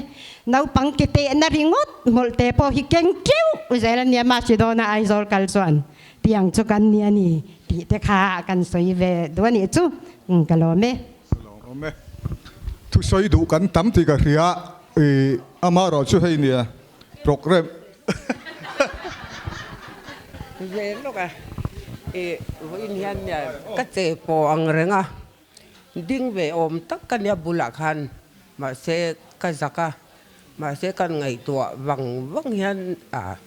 naupang ke tehna ringawt hmawlh te pawh hi keng teuh zel a nia Macedonia Aizawl kal chuan. Tiang chu kan ni a ni tih te kha kan sawi ve duh a nih chu ka lawm e. Ka lawm e. Thusawi duh kan tam tih ka hria i amaherawh chu hei nia programme. Ve lawk a i vawiin hian nia ka che pawh ang reng a ding ve awm tak ka nia bulah khan mahse ka zak a Mahse kan ngaihtuah vang vang hian a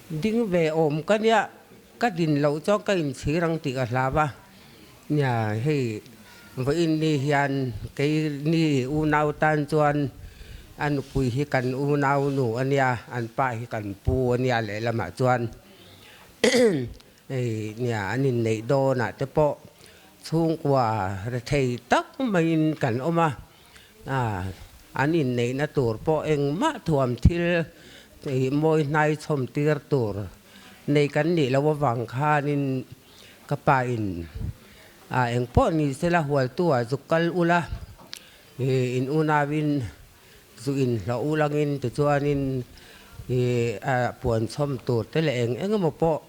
ding ve awm ka nia, ka din loh chuan ka inchhir ang tih ka hlau a. Nia hei vawiin ni hian kei ni unau tan chuan a nupui hi kan unau nu a nia, an pa hi kan pu a nia lehlamah chuan hei nia an inneih dawnah te pawh chhungkua rethei tak maiin kan awm a. A, an inneihna tur pawh engmah thuam thil ih mawi hnai chhawm tir tur nei kan nih loh avang khanin ka pa in a engpawh ni sela hualtu ah zuk kal ula ih in unauin zu in hlawh ulangin tichuanin ih a puan chhawm tur te leh eng eng emaw pawh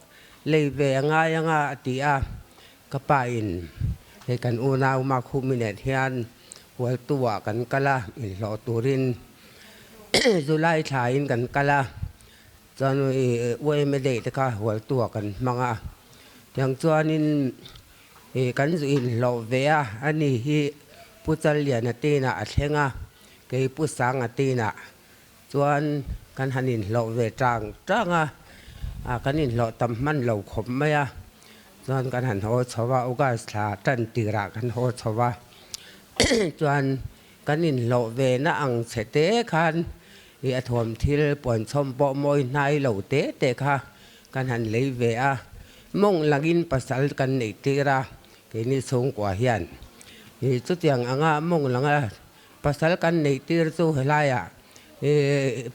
lei ve a ngai anga a ti a. Ka pa in hei kan unau Makhumi nen hian Hualtu-ah kan kal a, inhlawh turin July thlain kan kal a, chuan UMA Day te kha Hualtu-ah kan hmang a, tiang chuanin kan zu inhlawh ve a, ani hi Pu Challiana tinah a thleng a, kei Pu Sanga tinah chuan kan han inhlawh ve tang tang a. a kan inhlawh tam hman lo khawp mai a, chuan kan han haw chho a, August thla tan tirah kan haw chho a, chuan kan inhlawh ve na ang chhe te khan ih a thuam thil puan chhawm pawh mawi hnai lo te te kha kan han lei ve a, mawng langin pasal kan neih tir a, keini chhungkua hian ih chutiang anga mawng langa Pasal kan neih tir chu helaiah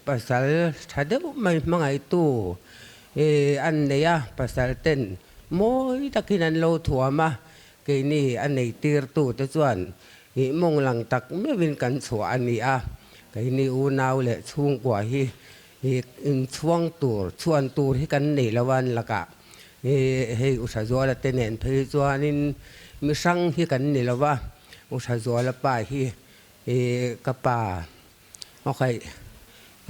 pasal tha deuh mai hmangaihtu an nei a, pasal ten mawi takin an lo thuam a, keini a nei tirtu te chuan mawng lang tak meuhin kan chhuah a ni a, keini unau leh chhungkua hi inchhuang tur, chhuan tur hi kan nei lo a an lakah hei U Thazuala te nen phei chuanin mi hrang hi kan ni lo va. U Thazuala pa hi i ka pa okay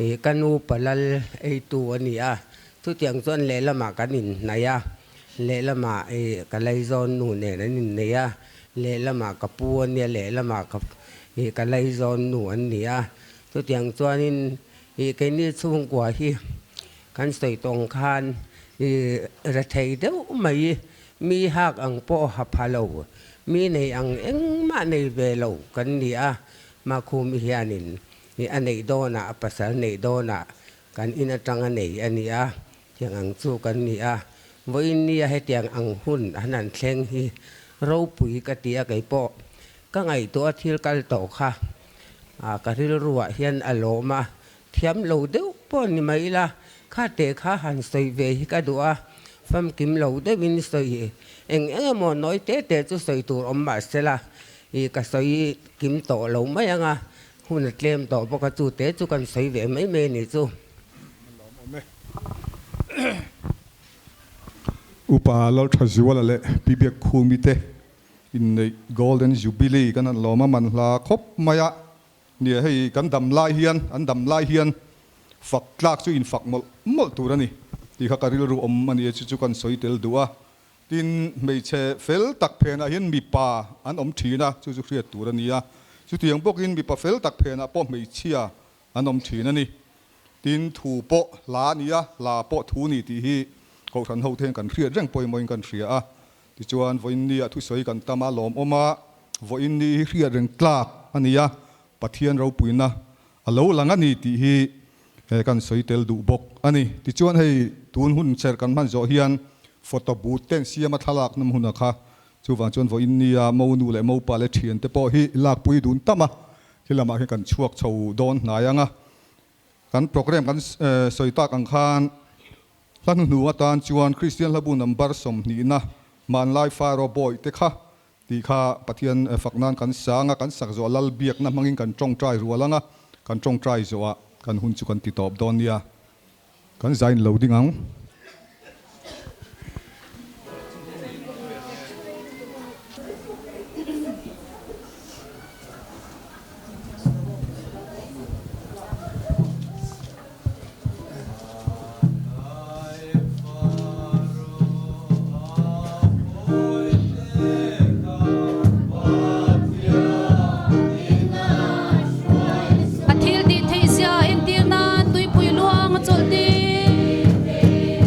i ka nu palal eitu a ni a, chutiang chuan lehlamah kan inhnaih a, lehlamah i ka laizawn nu nen an inneih a, lehlamah ka pu a nia, lehlamah ka i ka laizawn nu an ni a, chutiang chuanin i keini chhungkua hi kan sawi tawng khan i rethei deuh mai Mi hak ang pawh ha pha lo, mi nei ang engmah nei ve lo kan ni a, Makhumi hianin a neih dawnah, a pasal neih dawnah kan in atanga nei a ni a, tiang ang chu kan ni a, vawiin nia hetiang ang hun an han thleng hi ropui ka ti a, kei pawh ka ngaihtuah a thil kal tawh kha ka rilruah hian a lawm a, Thiam lo deuh pawh ni mai ila, kha teh kha han sawi ve hi ka duh a, famkim lo deuhin sawi eng eng emaw nawi te te chu sawi tur awm mah sela, ih ka sawi kim tawh lo mai ang a, hun a tlem tawh bawk a, chu te chu kan sawi ve mai mai a nih chu. Upa Lalthazuala leh Pi Biakkhumi te inneih Golden Jubilee kan han lawm a, man hla khawp mai a. Nia, hei kan dam lai hian, an dam lai hian fak tlak chu infak mawlh mawlh tur a ni tih kha ka rilru awm a ni a, chu chu kan sawi tel duh a. Tin, hmeichhe fel tak phenah hian mipa an awm thin a, chu chu hriat tur a ni a. Chutiang bawkin mipa fel tak phenah pawh hmeichhia an awm thin a ni. Tin, thu pawh hla a ni a, hla pawh thu ni tih hi Kohhran hote hian kan hriat reng pawimawhin kan hria a. Tichuan, vawiin ni ah thusawi kan tam a, lawmawm a, vawiin ni hi hriat reng tlak a ni a, Pathian ropuina a lo lang a ni tih hi kan sawi tel duh bawk a ni. Tichuan, hei tun hun cher kan hman zawh hian photo booth ten siam a thlalak nawm hun a kha. Chuvang chuan vawiin ni a monu leh mopa leh thiante pawh hi lakpui dun tam a, khi lamah khian kan chhuak chho dawn hnai ang a. Kan program kan sawi tak ang khan hla hnuhnung atan chuan Kristian hlabu number sawmhnihna Hmanlai Pharaoh Bawi te kha tih kha Pathian fak nan kan sang a, kan sak zawh lal biakna hmangin kan tawngtai rual ang a, kan tawngtai zawhah kan hun chu kan ti tawp dawn nia. Kan zain lo ding ang. A thil tih theih zia entir nan tuipui luang a chawlh tir.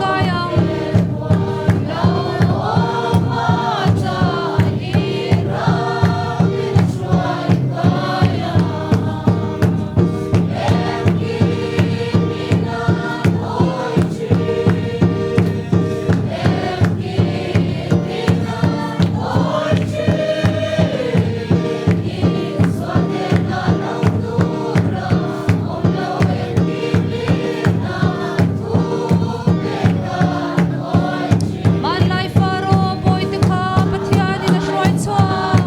kai ang. Hmanlai Faro bawihte kha Pathianin a hruai chhuak.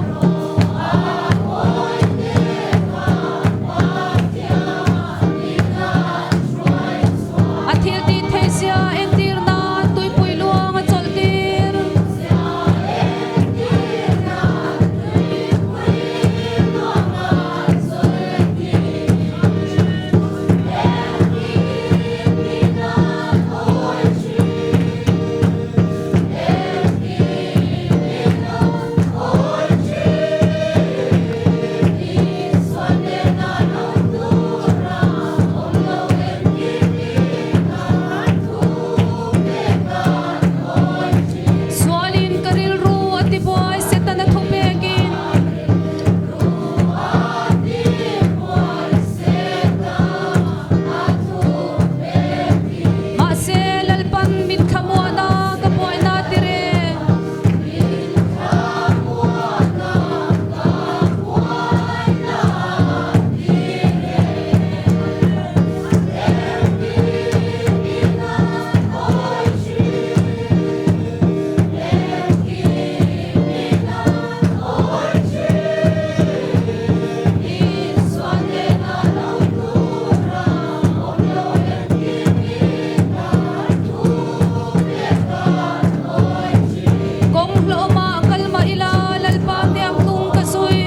A thil tih theih zia entir nan tuipui luang a chawlh tir. Sualin ka rilru a ti buai Setana thu pekin. Mahse Lalpan min thlamuahna ka buaina ti reng. Kawng hlawhawmah kal mah ila Lalpa hniam tung ka zui.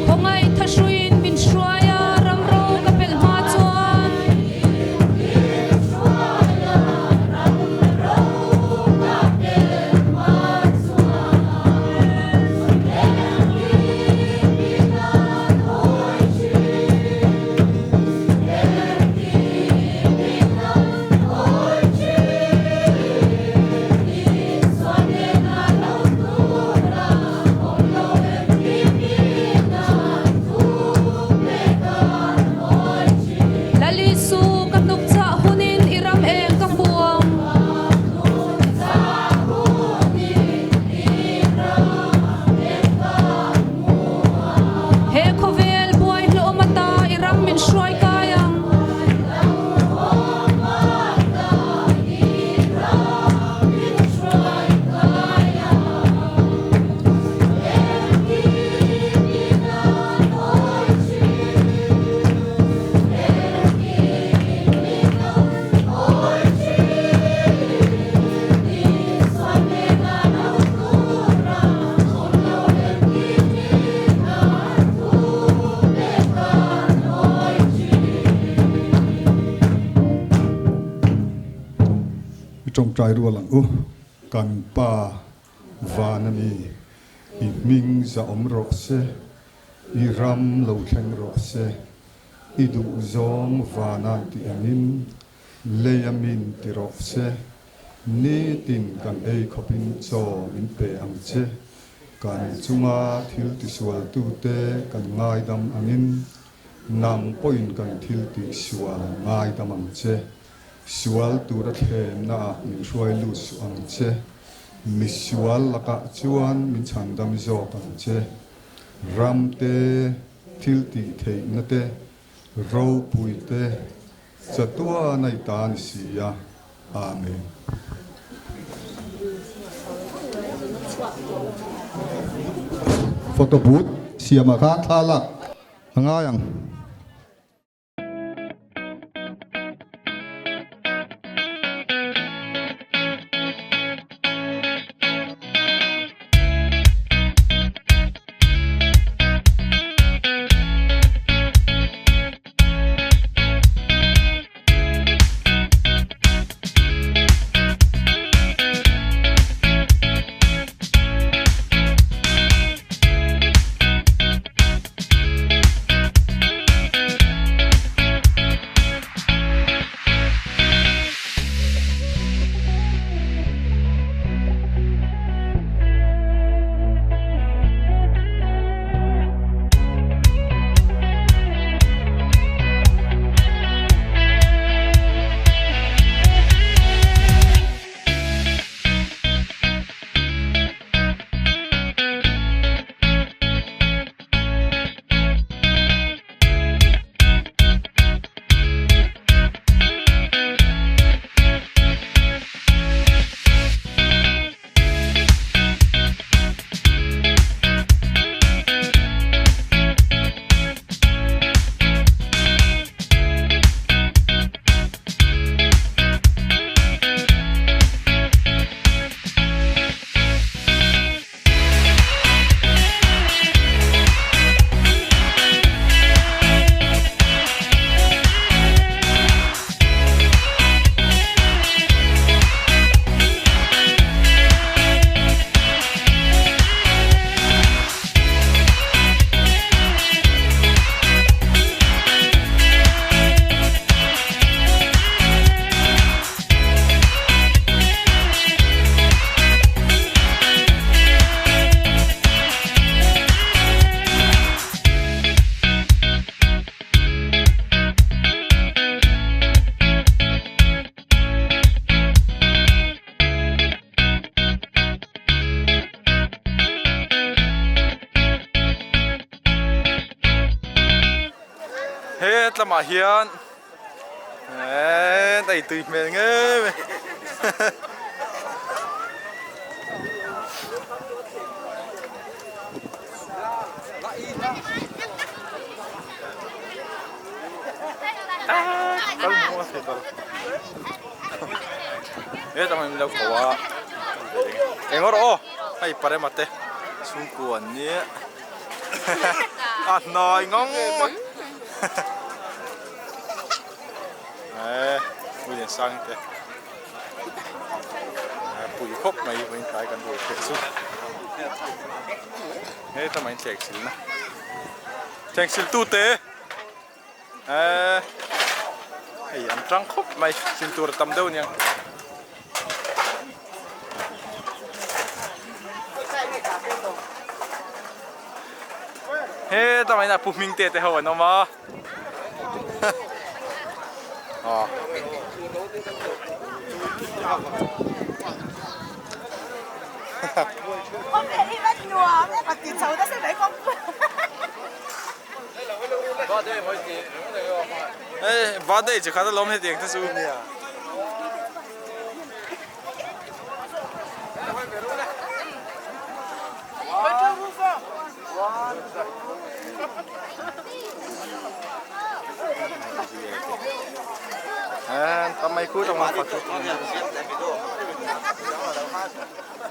Khawngaih thahruiin min hruai a, ram ro ka pelh hma chuan. Lalisu ka hnuk chah hunin i ram eng ka hmu ang. He khawvel buai hlawm ata i ram min hruai kai ang. I tawngtai rual ang u, kan Pa van a mi, i hming zahawm rawh se, i ram lo thleng rawh se, i duhzawng vana tih angin lei a min ti rawh se, nitin kan ei khawpin chaw min pe ang che, kan chunga thil tisualtute kan ngaidam angin nang pawhin kan thil tihsual ngaidam ang che. Sual tura thlemnaah min hruai lut suh ang che, misual lakah chuan min chhandam zawk ang che. Ram te, thil tih theihna te, ropui te, chatuan a i ta ni si a. Amen. Photo booth siamah khan thla lak a ngai ang. He tlamah hian eee ei tui hmel ngei mai. He tlamah hian min lo ko a eng rawh aw hei parema te chhungkua an nia. A hnai ngawng mai. Eh, ui lian sang te. Pui khawp mai vawiin tlai kan ruai theih chu. He ta mai thlek sil na. Thleng sil tu te. Eh, hei an tang khawp mai sil tur a tam deuh aniang. He ta mai na pu hming te te ho an awm a. Aw. Ê, birthday chỉ khá là lom hết tiền thế chú.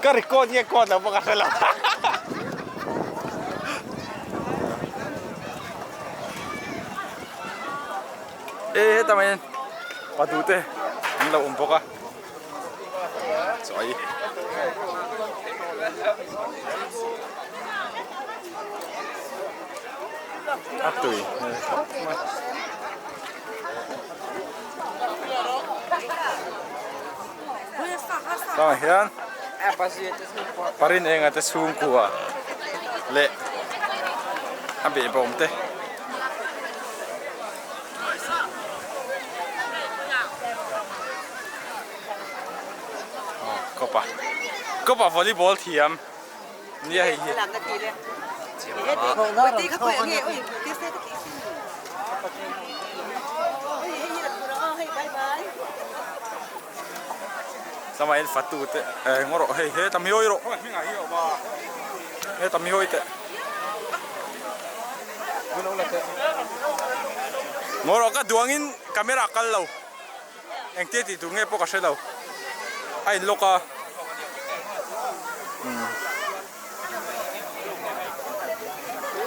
Ka record nge record lo bawk a hre lo. E heta mai hian padu te an lo awm bawk a chaw ei a tui hmel khawp mai. Tah hian parin enga te chhungkua leh a behbawm te aw kawpa kawpa volleyball thiam nia hei hi. Tlama in fatu te eh ngaw rawh hei he tam hi hawi rawh he tam hi hawi teh ngaw rawh ka duangin camera a kal lo engtia tih tur nge pawh ka hre lo a in lock a umm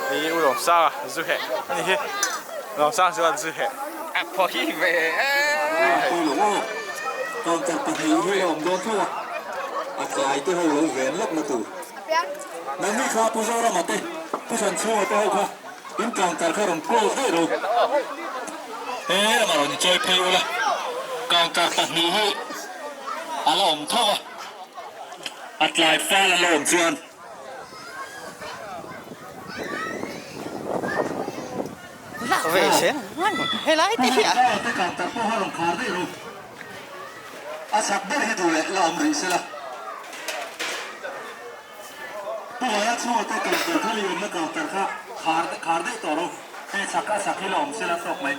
hei hi u Lawmsanga zu heh a ni hi Lawmsanga chuan zu heh. Counter pahnih hi a awm dawn tho a, a tlai te ho lo ven lawk na tur. Nangni kha Pu Zorama te, Pu Chhanchhunga te ho kha in counter kha rawn close daih ro. He lamah rawn inchawi phei ula, counter pahnih hi a la awm tho a, a tlai fal a la awm chuan. Counter pawh a rawn khar daih ro. A chak ber hi duh leh la awm rih sela. Pu Vaia chhunga te counter kha liamna counter kha khar khar daih tawh ro. Hei chak a chak hi la awm sela tawk mai.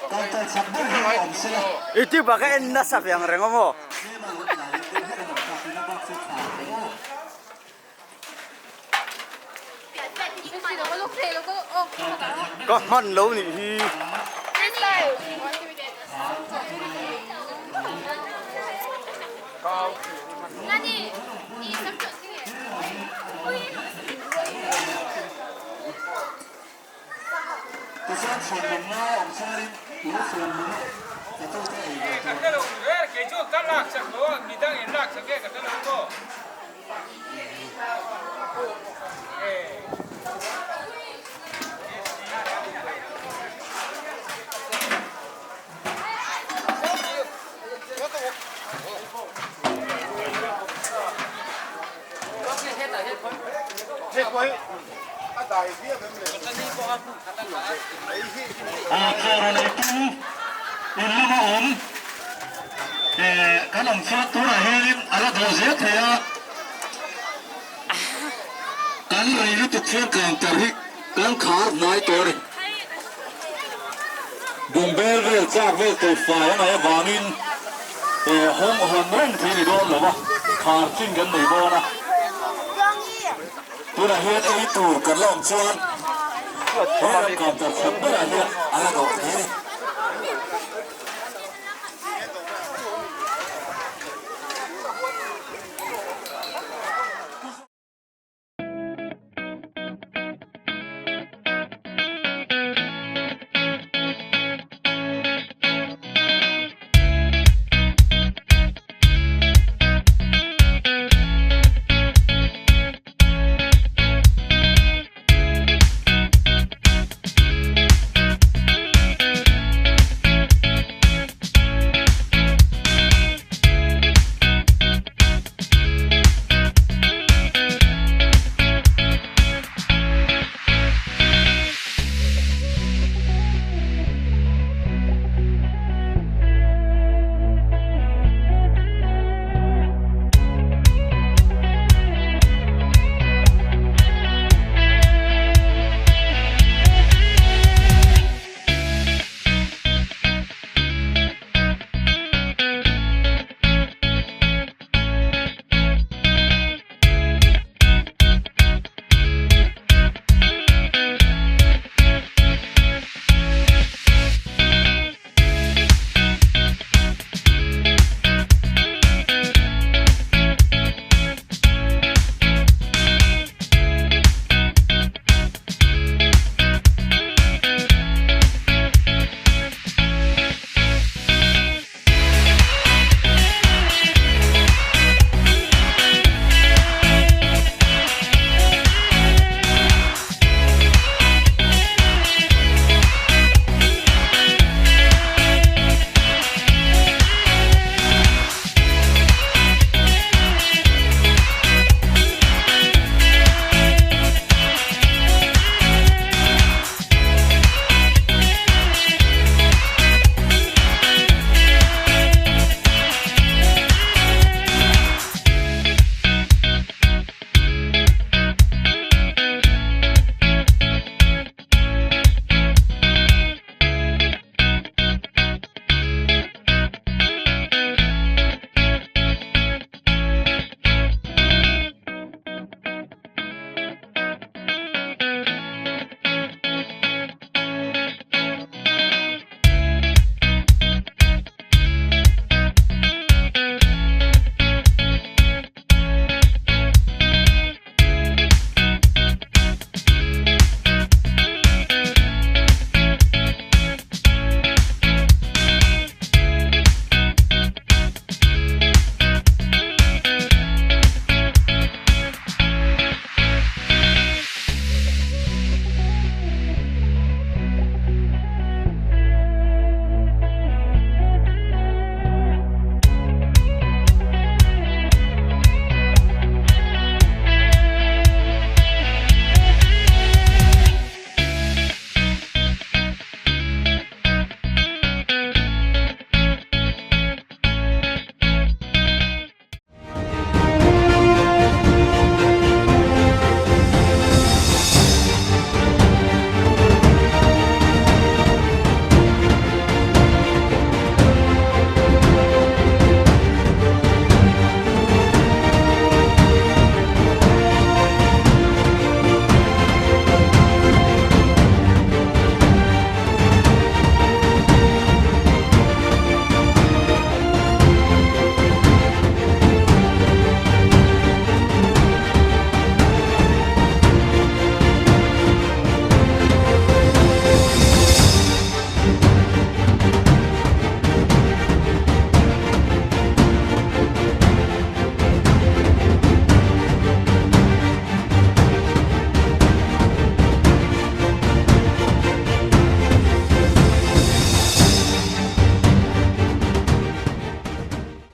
Counter chak ber hi la awm sela. YouTube ah ka en nasa ve ang reng aw maw. Ka hman lo nih hi. Tichuan chhuanlam ngai a awm chuanin lo chhuanlam a tu te ei ve tur. Aw chaw rawn ei tum in lama awm. Kan awm chuan tunah hianin a la dawh zel thei a, kan rei lutuk chuan counter hi kan khar hnai tawh a ni. Bungbel vel chak vel tur fai a ngaih avangin hawng hawn reng thei ni dawn lo va, khar chin kan nei dawn a. Tunah hian ei tur kan la awm chuan he ram counter chhak berah hian a la dawh thei a ni.